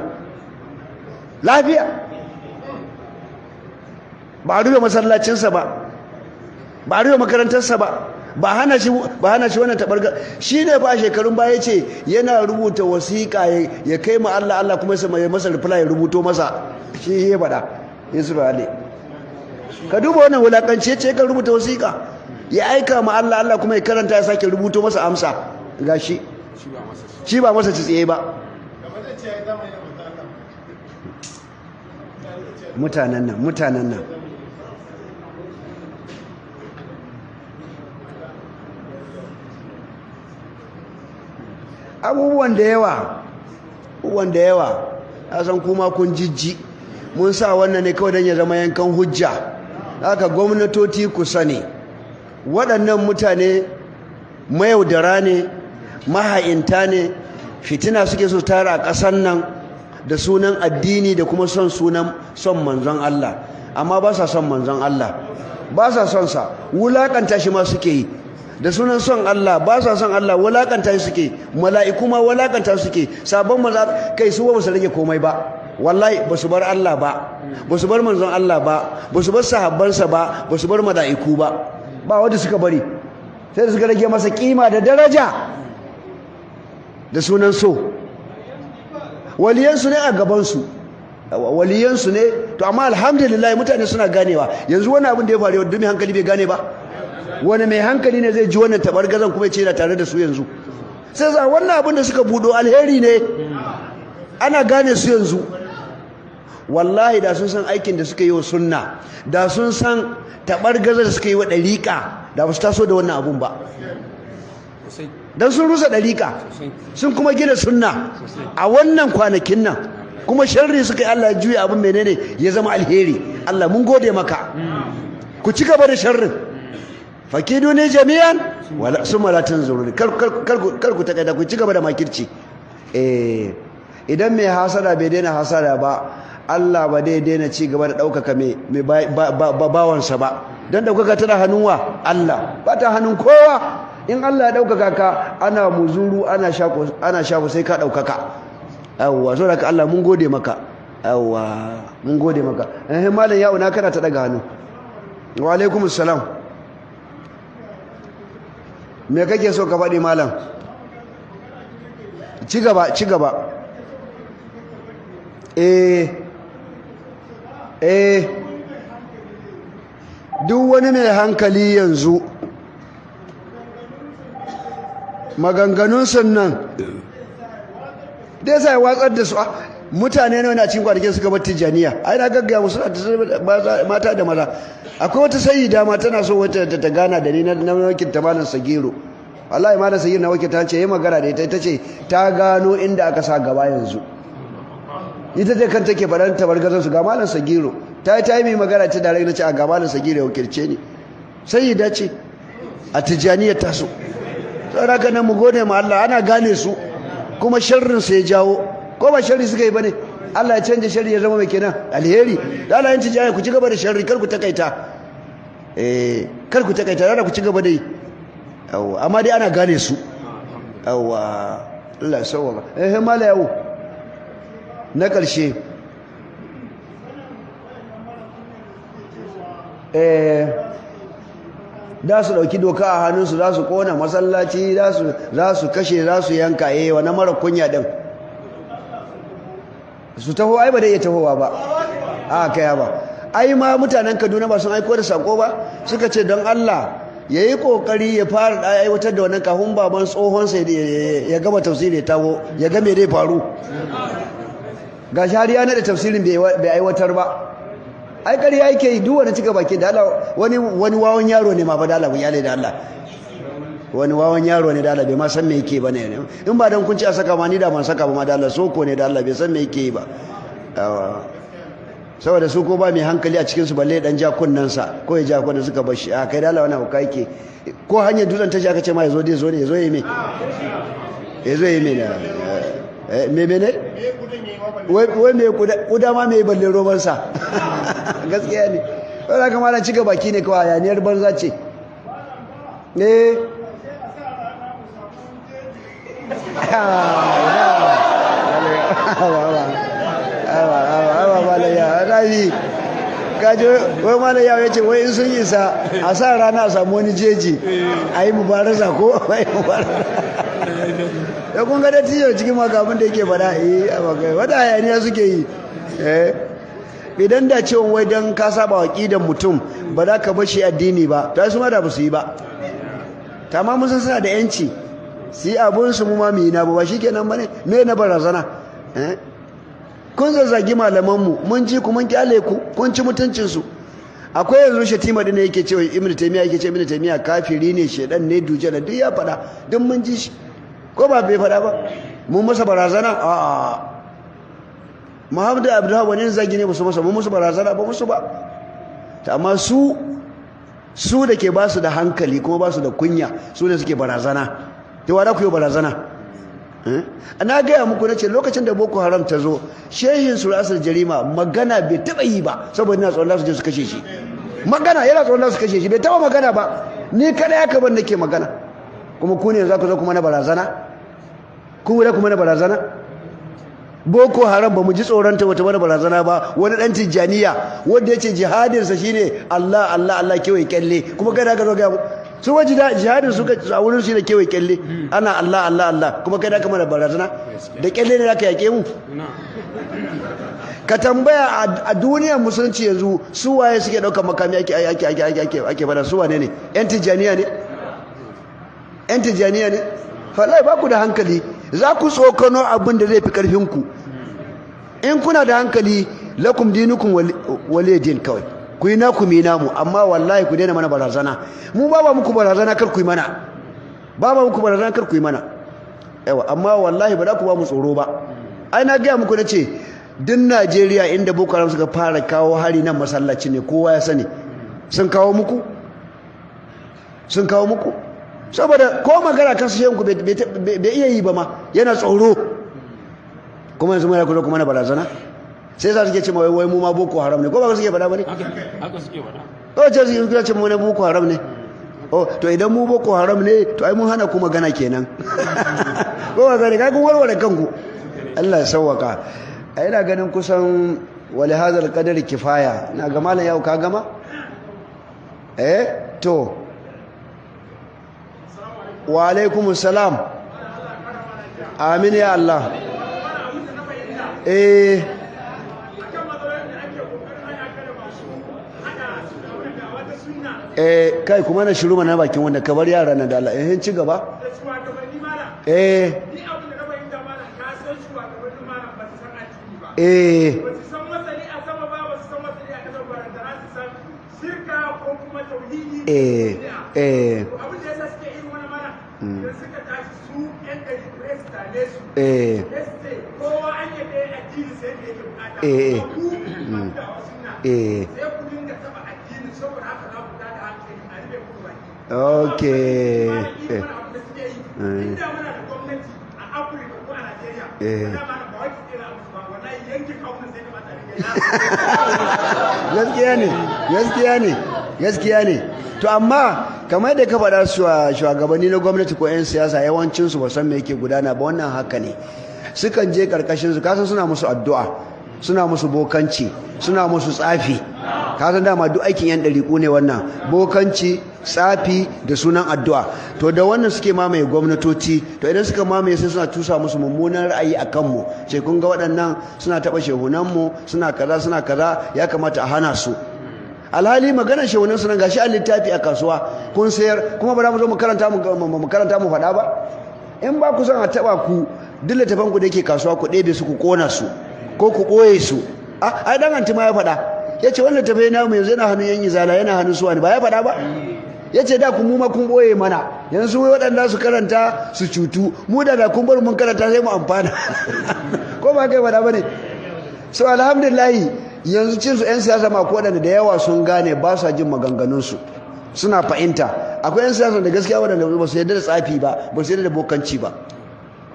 lafiya. Ba a rufe masallacinsa ba, ba a rufe makarantarsa ba, ba hana shi wannan tabarga. Shi ne ba shekarun baya ce yana rubuta wasiƙa ya kai ma Allah, Allah kuma ya masa reply ya rubuto masa. Shi ya faɗa Yusuf Ali. Ka duba wannan wulakanci, ce ka rubuta wasiƙa ya aika ma Allah, Allah kuma ya karanta ya sake rubuto masa amsa. Gashi shi ba masa ci tsaye ba. Mutanen nan, mutanen nan. Abubuwan da yawa, abubuwan da yawa, na san kuma kun jijji. Mun sa wannan ne kawai don ya zama yankan hujja. Haka gwamnatoci ku sani, waɗannan mutane mayaudara ne, maha'inta ne, fitina suke so tara a ƙasar nan da sunan addini da kuma son sunan son manzon Allah. Amma ba sa son manzon Allah, ba sa son sa, wulakanta shi ma suke yi da sunan son Allah. Ba sa son Allah, wulakanta shi suke, mala'iku ma wulakanta suke, sabon manzon kai su ba su rage komai ba. Wallahi ba su bar Allah ba, ba su bar manzon Allah ba, ba su bar sahabbansa ba, ba su bar mala'iku ba, ba wanda suka bari, sai da suka rage masa kima da daraja da sunan so. Waliyansu ne a gabansu, waliyansu ne. To amma alhamdulillah mutane suna ganewa yanzu. Wani abin da ya faru, duk mai hankali bai gane ba. Wani mai hankali ne zai ji wannan tabargazan kuma ya ce yana tare da su yanzu? Sai za wannan abin da suka budo alheri ne, ana gane su yanzu. Wallahi da sun san aikin da suka yi wa sunna, da sun san tabargazar da suka yi wa ɗariƙa, da ba su taso da wannan abun ba. Dan sun rusa ɗariƙa, sun kuma gina sunna a wannan kwanakin nan, kuma sharri suka yi, Allah ya juya abin menene ya zama alheri. Allah mun gode maka. Ku ci gaba da sharrin. Fakiduni jami'an wala summa la tanzuruni. Kar ku takaita, ku ci gaba da makirci. Idan mai hasada bai daina hasada ba, Allah ba dai daina ci gaba da ɗaukaka mai bawansa ba. Don ɗaukaka tana hannun wa? Allah, ba ta hannun kowa. In Allah ya ɗaukaka ka, ana muzuru ana shako sai ka ɗaukaka. Yawwa, so da Allah mun gode maka. Yawwa, mun gode maka. Malam ya'u na kana ta ɗaga hannu. Wa alaikumus salam. Me kake so ka faɗi malam? Ci gaba, ci gaba. Duk wani mai hankali yanzu maganganun sannan dai sai watsar da su. Mutane ne na cikin kwanakin suka bar Tijjaniya. Ai na gaggaya musu mata da maza. Akwai wata sayyida ma tana so wata ta gana da ni na wakilta malam Sagiru. Wallahi malam Sagiru na wakilta ce yi magana da ita, ita ce ta gano inda aka sa gaba yanzu. Ita ce kan take faɗan tabargazar su ga malam Sagiru. Ta yi mai magana ce da na ce a ga malam Sagiru ya wakilce ni. Sayyida ce a Tijjaniya ta so. Saboda haka nan mu gode ma Allah, ana gane su kuma sharrin su ya jawo. Ko ba sharri suka yi bane, Allah ya canja sharri ya zama mai kenan alheri. Da Allah ya canja, ku ci gaba da sharri, kar ku takaita. Kar ku takaita, da ku ci gaba da yi. Yawa, amma dai ana gane su. Yawa, Allah ya sauwaka. Mala yawo na ƙarshe. Da su ɗauki doka a hannunsu, za su ƙona masallaci, za su kashe, za su yanka. Wannan mara kunya ɗin su taho, ai ba da iya tahowa ba. A kaya ba. Ai ma mutanen Kaduna ba sun aiko da sako ba, suka ce don Allah ya yi kokari ya fara aiwatar da wannan kafin baban tsohon sai ya gama tafsiri ya tawo ya ga me zai faru. Ga shari'a ya nada tafsirin bai aiwatar ba. Ai ƙarya yake yi duk wani cika baki da Allah, wani wawan yaro ne ma fa da Allah, ya da Allah. Wani wawan yaro ne da Allah bai ma san me yake ba ne. In ba dan kun ci a saka ma ni da ban saka ba ma da Allah, soko ne da Allah bai san me yake yi ba. Saboda su ko ba mai hankali a cikin su balle dan ja kunnan sa ko ya ja kunnan suka bar shi. A kai da Allah wannan hauka yake. Ko hanyar dutsen tashi aka ce ma yazo dai zo ne yazo yi me. Yazo yi me na me me ne? Wai me kuda ma me balle roban sa. Gaskiya ne. Wanda kamar na cika baki ne kawai hayaniyar banza ce. Eh. Wai malam ya ce wai in sun isa a sa rana a samu wani jeji a yi mubaraza ko a yi mubaraza. Da kun ga dattijo cikin makamun da yake fada wata hayaniya suke yi. Idan da cewa wai don ka saba wa ƙidan mutum ba za ka bashi addini ba, ta su ma da ba su yi ba. Tamam mun san suna da yanci su yi abunsu mu ma mu yi na ba shi kenan ba ne me na barazana. Kun zazzagi malamanmu mun ji ku mun kyale ku kun ci mutuncinsu. Akwai yanzu Shatima din yake cewa Ibn Taymiyyah yake ce Ibn Taymiyyah kafiri ne, shedan ne, dujal, duk ya fada, duk mun ji shi ko ba bai fada ba. Mun masa barazana a Muhammad Abdullah wani zagi ne musu masa, mun musu barazana ba musu ba. Amma su da ke ba su da hankali kuma ba su da kunya su ne suke barazana. To wa da ku yi barazana? Na gaya muku na ce lokacin da Boko Haram ta zo, shehin su Asar Jarima magana bai taba yi ba saboda yana tsoron su je su kashe shi. Magana yana tsoron su kashe shi, bai taba magana ba. Ni kada ya kaban nake magana. Kuma ku ne za ku zo kuma na barazana? Ku da kuma na barazana? Boko Haram ba mu ji tsoron ta wata mana barazana ba. Wani dan Tijjaniya wanda yace jihadin sa shine Allah Allah Allah kewaye kyalle, kuma kada ka zo ga su waje jihadin su a wurin su da kewaye kyalle ana Allah Allah Allah, kuma kada ka mana barazana da kyalle ne zaka yake mu. Ka tambaya a duniyar musulunci yanzu su waye suke daukar makami ake ake ake ake ake bada su wane ne? Yan Tijjaniya ne? Yan Tijjaniya ne? Wallahi ba ku da hankali, za ku tsokano abin da zai fi karfin ku. In kuna da hankali lakum dinukum waliy din kawai. Ku yi naku mi namu, amma wallahi ku daina mana barazana. Mu ba ba muku barazana kar ku yi mana. Ba ba muku barazana kar ku yi mana. Yawa, amma wallahi ba za ku ba mu tsoro ba. Ai na gaya muku nace duk Najeriya inda Boko Haram suka fara kawo hari nan masallaci ne, kowa ya sani. Sun kawo muku? Sun kawo muku? Saboda ko magana kan su shehu bai iya yi ba ma, yana tsoro. Kuma yanzu muna kuma na barazana. Sai za su ke ce wai wai mu ma Boko Haram ne, ko ba su ke faɗa ba ne? Haka suke faɗa. Ko ce su ke ce mu ne Boko Haram ne. Oh, to idan mu Boko Haram ne, to ai mun hana ku magana kenan. Ko ba gane kai kun warware kanku. Allah ya sauwaka. Ai ina ganin kusan wali hadal qadar kifaya. Na ga malam yau ka gama? Eh to. Wa alaikumus salam. Amin ya Allah. Eh kai kuma na shiru mana bakin wanda ka bar yara na da Allah eh ci gaba. Eh eh eh eh eh eh eh okay. Gaskiya ne, gaskiya ne, gaskiya ne. To amma kamar da ka faɗa shugabanni na gwamnati ko 'yan siyasa yawancinsu ba san me yake gudana ba, wannan haka ne. Sukan je karkashin su, kasan suna musu addu'a, suna musu bokanci, suna musu tsafi. Ka san dama duk aikin yan ɗariƙu ne wannan, bokanci, tsafi da sunan addu'a. To da wannan suke mamaye gwamnatoci. To idan suka mamaye sai suna tusa musu mummunan ra'ayi a kanmu, ce kun ga waɗannan suna taɓa shehunanmu, suna kaza suna kaza, ya kamata a hana su. Alhali maganar shehunan sunan gashi a littafi a kasuwa kun sayar, kuma ba za mu zo mu karanta mu faɗa ba. In ba ku son a taɓa ku, duk littafan ku da yake kasuwa ku ɗebe su, ku ƙona su ko ku ɓoye su. Ai dan anti ma ya faɗa, ya ce wannan littafai namu yanzu yana hannun yan izala, yana hannun suwa ne, ba ya faɗa ba? Ya ce da ku mu ma kun ɓoye mana, yanzu waɗanda su karanta su cutu, mu da kun bar mun karanta sai mu amfana. Ko ba kai faɗa ba ne? So alhamdulillahi yanzu cin su 'yan siyasa ma ko waɗanda da yawa sun gane, ba sa jin maganganunsu, suna fahimta. Akwai 'yan siyasa da gaskiya waɗanda ba su yarda da tsafi ba, ba su yarda da bokanci ba.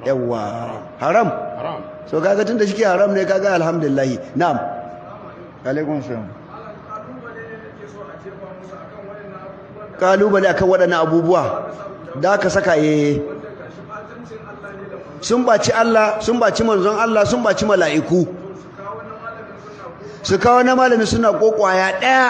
Yawa haram. So kaga tun da shike haram ne, kaga alhamdulillahi. Na'am, alaikum salam. Kalubale akan waɗannan abubuwa da aka saka, sun baci Allah, sun baci manzon Allah, sun baci mala'iku. Su kawo na malami suna kokwaya ɗaya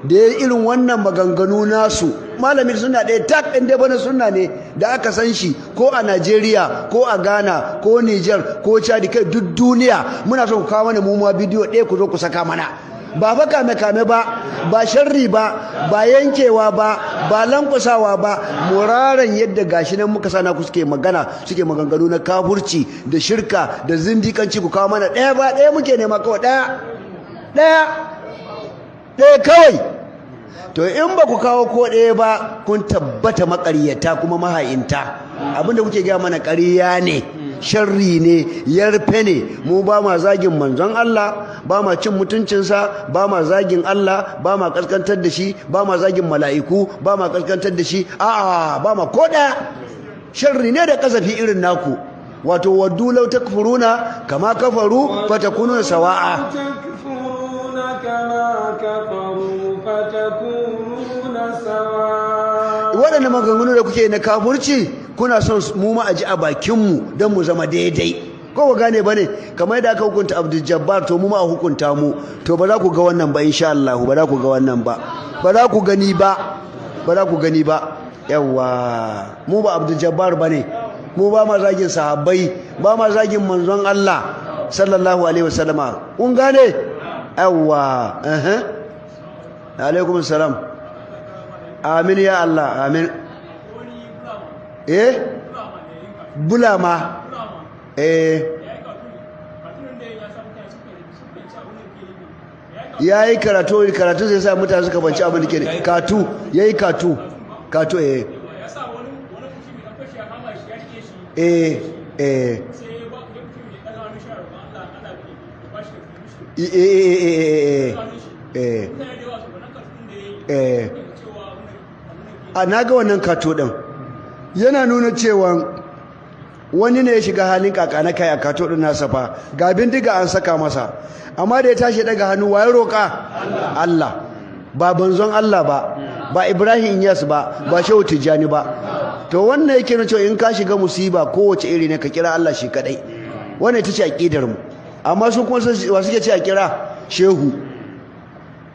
da ya irin wannan maganganu nasu. Malami suna ɗaya tak ɗin dai bana suna ne da aka san shi ko a Najeriya ko a Ghana ko Niger ko Chad, kai duk duniya muna son ku kawo mana mu ma bidiyo ɗaya ku zo ku saka mana. Ba fa kame kame ba, ba sharri ba, ba yankewa ba, ba lankwasawa ba, muraran yadda gashi nan muka sana ku suke magana, suke maganganu na kafurci da shirka da zindikanci. Ku kawo mana ɗaya, ba ɗaya muke nema kawai, ɗaya ɗaya ɗaya kawai. To in ba ku kawo ko ɗaya ba, kun tabbata maƙaryata kuma maha'inta. Abinda kuke gaya mana ƙarya ne, sharri ne, yarfe ne. Mu ba ma zagin manzon Allah, ba ma cin mutuncinsa, ba ma zagin Allah, ba ma kaskantar da shi, ba ma zagin mala'iku, ba ma kaskantar da shi, a'a ba ma ko ɗaya. Sharri ne da kasafi irin naku. Wato waddu law takfuruna kama kafaru fatakununa sawa'a. Waɗanda maganganu da kuke na kafurci kuna son mu ma a ji a bakinmu don mu zama daidai, ko ba gane ba ne? Kamar yadda aka hukunta Abdul Jabbar, to mu ma a hukunta mu. To ba za ku ga wannan ba insha Allah, ba za ku ga wannan ba, ba za ku gani ba, ba za ku gani ba. Yawa mu ba Abdul Jabbar ba ne, mu ba ma zagin sahabbai, ba ma zagin manzon Allah sallallahu alaihi wasallama. Kun gane? Yawa. Alaikum salam. Amin ya Allah, amin. Bulama. Ya yi karatu, karatu zai sa mutane suka banci abin da ke katu, ya yi katu, katu A na ga wannan kato ɗin yana nuna cewa wani ne ya shiga halin kaka na kai a kato ɗin nasa fa, ga bindiga an saka masa, amma da ya tashi daga hannu waye roƙa? Allah. Ba banzon Allah ba, ba Ibrahim Inyas ba, ba Shehu Tijjani ba. To wannan yake nuna cewa in ka shiga musiba kowace iri ne ka kira Allah shi kadai. Wannan ita ce aqidar mu. Amma su kuma wa suke ce a kira? Shehu.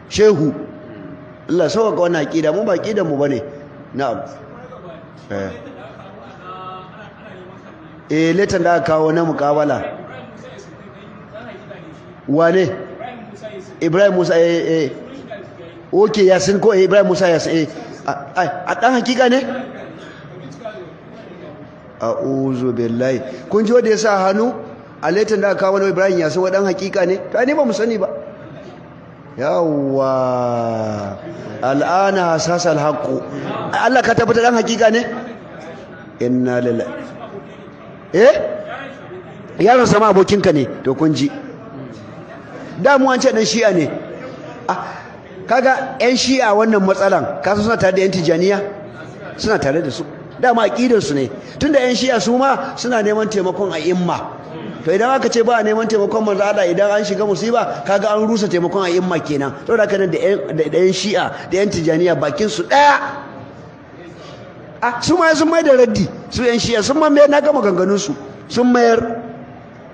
Shehu. Allah sauka wannan aqida, mu ba aqidar mu bane. Na'am. Letan da aka kawo na muƙabala. Wane? Ibrahim Musa Okay, Yasin ko Ibrahim Musa Yasin a dan hakika ne? A'udhu billahi. Kun ji wanda ya sa hannu a letan da aka kawo na Ibrahim Yasin wa dan hakika ne? To ai ni ba mu sani ba. Yawwa. Al'ana hasasal haqqu. Allah ka tabbata dan hakika ne? Inna lillahi. Yaron sama abokinka ne, to kun ji. Da mu an ce dan shi'a ne. Kaga yan shi'a wannan matsalan, ka san suna tare da yan tijaniya? Suna tare da su. Dama aqidar su ne. Tunda yan shi'a su ma suna neman taimakon a'imma. To idan aka ce ba a neman taimakon manzo Allah idan an shiga musiba, kaga an rusa taimakon a'imma kenan. Saboda haka nan da yan shi'a da yan tijaniya bakin su daya. Su ma sun mai da raddi, su yan shi'a sun ma mayar, na gama ganganun su, sun mayar.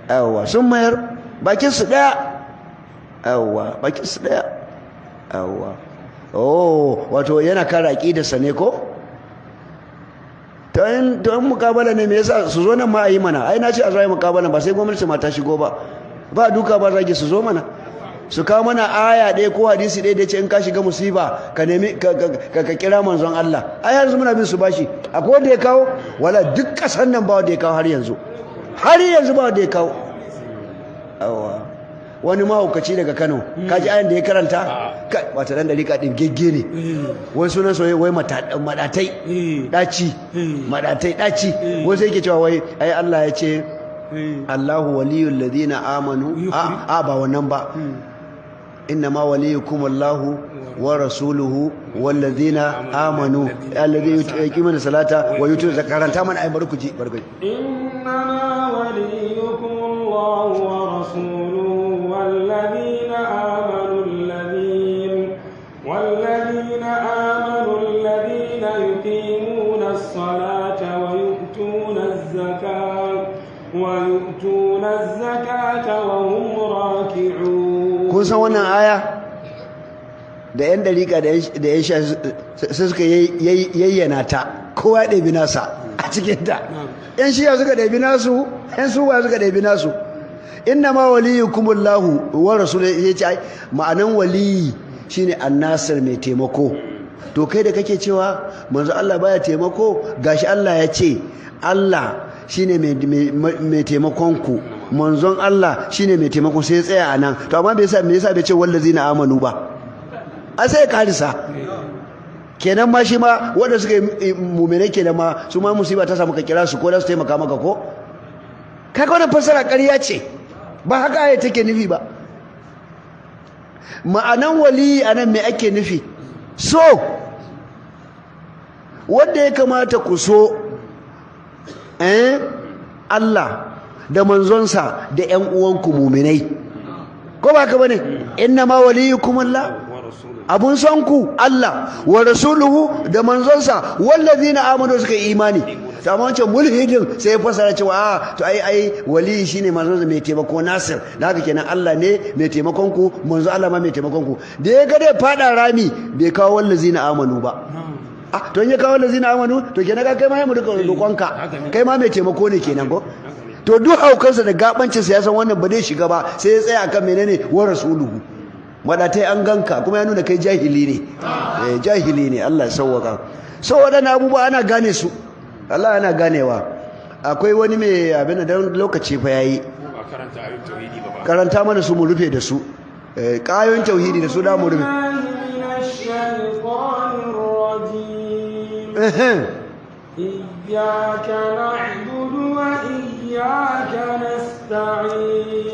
Yawa sun mayar, bakin su daya. Yawa bakin su daya. Awwa, oh, wato yana kare aqidarsa ne ko? To in mukabala ne, me yasa su zo nan ma a yi mana? Ai na ce a zo yi mukabala, ba sai gwamnati ma ta shigo ba. Ba duka ba zagi, su zo mana su kawo mana aya ɗaya ko hadisi ɗaya da ce in ka shiga musiba ka nemi ka kira manzon Allah. Ai yanzu muna bin su bashi. Akwai wanda ya kawo? Wala duk ƙasar nan ba wanda ya kawo har yanzu. Har yanzu ba wanda ya kawo. Awa. Wani mahaukaci daga Kano, kaji ayan da ya karanta? Wata dan dalika din gegge ne. Wai sunan soyayya wai madatai daci, madatai daci. Wai sai yake cewa wai ai Allah ya ce Allahu waliyul ladina amanu. A ba wannan ba. Innama waliyukum Allahu wa rasuluhu wal ladina amanu alladhina yuqimuna salata wa yutuna zakaranta. Mana ai barkuji barkuji. Innama waliyukum Allahu wa rasuluhu والذين آمنوا الذين يقيمون الصلاة ويؤتون الزكاة وهم راكعون. Kun san wannan aya da yan dariƙa da yan sha sai suka yayyana ta, kowa ya ɗabi nasa a cikin ta. Yan shiya suka ɗabi nasu, yan suwa suka ɗabi nasu. Inna ma waliyukumullahu wa rasuluhu, yace ai ma'anan waliyi shine annasir, mai taimako. To kai da kake cewa manzo Allah baya taimako, gashi Allah ya ce Allah shine mai taimakon ku, manzon Allah shine mai taimako, sai ya tsaya anan. To amma me yasa bai ce wallazina amanu ba? A sai karisa kenan ma shi ma wanda suka yi mu'mine kenan ma su ma musiba ta samu ka kira su ko da su taimaka maka ko? Kaga wannan fasara ƙarya ce, ba haka aya take nufi ba. Ma'anan wali anan me ake nufi? So wanda ya kamata ku so Allah da manzonsa da ƴan uwanku muminai, ko ba haka bane? Inna ma waliyukum Allah, abun son ku Allah wa rasuluhu da manzonsa, wallazina amanu suka yi imani. To amma wancan mulhidin sai ya fasara cewa a to ai wali shine manzon mai taimako, Nasir. Da haka kenan Allah ne mai taimakon ku, manzo Allah ma mai taimakon ku. Da ya ga dai fada rami bai kawo wallazina amanu ba. Ah, to in ya kawo wallazina amanu to kenan ka kai ma mu duka roƙonka, kai ma mai taimako ne kenan ko? To duk haukansa da gabancin sa ya san wannan ba zai shiga ba, sai ya tsaya akan menene wa rasuluhu. Madatai an ganka kuma ya nuna kai jahili ne. Jahili ne, Allah ya sauwaka. So waɗannan abubuwa ana gane su. Allah ana ganewa. Akwai wani mai abin da lokaci fa yayi. Karanta mana su mu rufe da su. Kayoyin tauhidi da su da mu rufe. Iyyaka na'budu wa iyyaka nasta'in.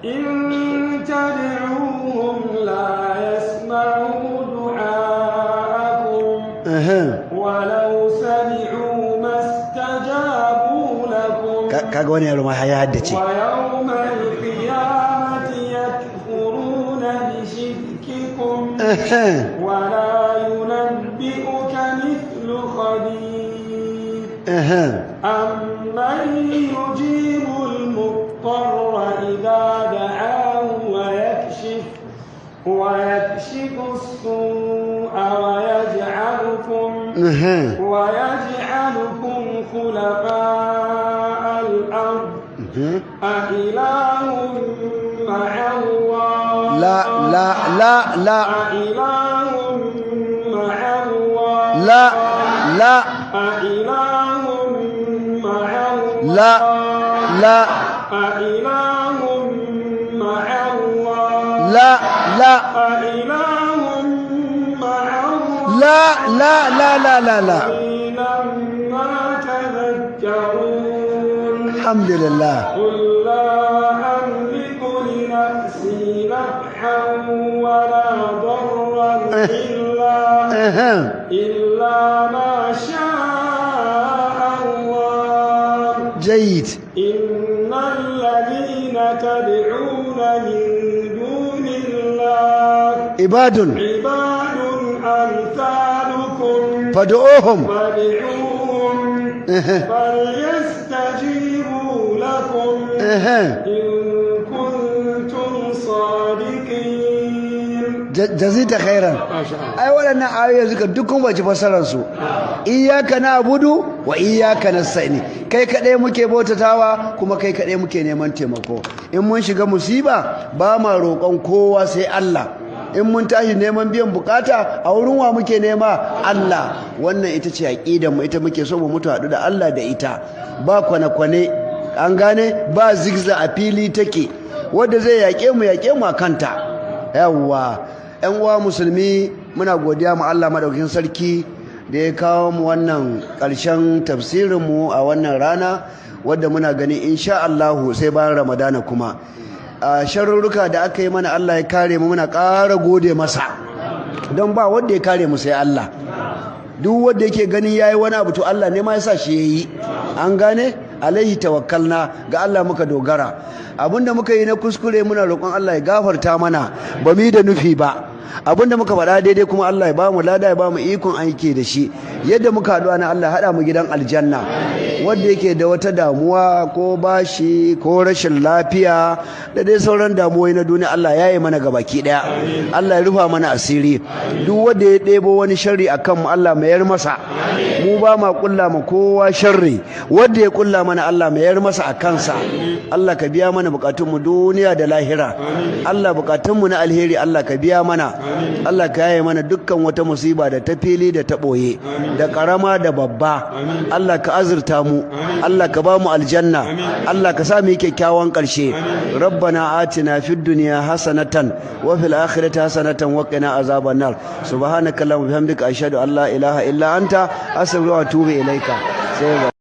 In tad'uhum la yasma'u du'aakum. Walau sami'u mastajabu lakum. Kaga wani yaro ma ya haddace. Wa yawmal qiyamati yakfuruna bi shirkikum wa la yunabbi'uka mithlu khabir. Amman yujibu al-mudtarra idha da'ahu wa yakshifu as-su'a wa yaj'alukum خلفاء الأرض أإله مع الله؟ لا لا لا لا. أإله مع الله؟ لا لا. أإله مع الله؟ لا لا. أإله مع الله؟ لا لا. أإله مع الله؟ لا لا لا لا لا لا. الحمد لله. قل لا أملك لنفسي نفعا ولا ضرا إلا ما شاء الله. جيد. إن الذين تدعون من دون الله عباد أمثالكم فادعوهم فليستجيبوا لكم إن كنتم صادقين. Jazita khairan. Ai waɗannan ayoyi suka dukkan bace fasarar su. Iyyaka na'budu wa iyyaka nasta'in. Kai kadai muke bautatawa kuma kai kadai muke neman taimako. In mun shiga musiba ba ma roƙon kowa sai Allah. In mun tashi neman biyan bukata a wurin wa muke nema? Allah. Wannan ita ce aqidar mu, ita muke so mu mutu haɗu da Allah da ita. Ba kwane-kwane, an gane, ba zigza, a fili take. Wanda zai yaƙe mu, yaƙe mu a kanta. Yawwa, ƴan uwa musulmi, muna godiya mu Allah madaukakin sarki da ya kawo mu wannan ƙarshen tafsirin mu a wannan rana, wadda muna gani insha Allahu sai bayan Ramadana. Kuma a sharurruka da aka yi mana, Allah ya kare mu, muna ƙara gode masa, don ba wanda ya kare mu sai Allah. Duk wanda yake ganin yayi wani abu, to Allah ne ma ya sa shi yayi. An gane, alaihi tawakkalna, ga Allah muka dogara. Abinda muka yi na kuskure, muna roƙon Allah ya gafarta mana, ba mu yi da nufi ba. Abinda muka faɗa daidai kuma, Allah ya bamu lada, ya bamu ikon aiki da shi. Yadda muka haɗu ana, Allah haɗa mu gidan aljanna. Wanda yake da wata damuwa ko bashi ko rashin lafiya da dai sauran damuwoyi na duniya, Allah ya yi mana gabaki ɗaya, Allah ya rufa mana asiri. Duk wanda ya ɗebo wani sharri akan mu, Allah mayar masa. Mu ba ma kulla ma kowa sharri, wanda ya kulla mana, Allah mayar masa a kansa. Allah ka biya mana bukatunmu duniya da lahira. Allah, bukatunmu na alheri Allah ka biya mana. Allah ka yaye mana dukkan wata musiba, da ta fili da ta ɓoye, da ƙarama da babba. Allah ka azurta mu, Allah ka ba mu aljanna, Allah ka sa mu yi kyakkyawan ƙarshe. Rabbana atina fid dunya hasanatan wa fil akhirati hasanatan wa qina azaban nar. Subhanaka allahumma bihamdika, ashhadu an la ilaha illa anta, astaghfiruka wa atubu ilaika. Sai.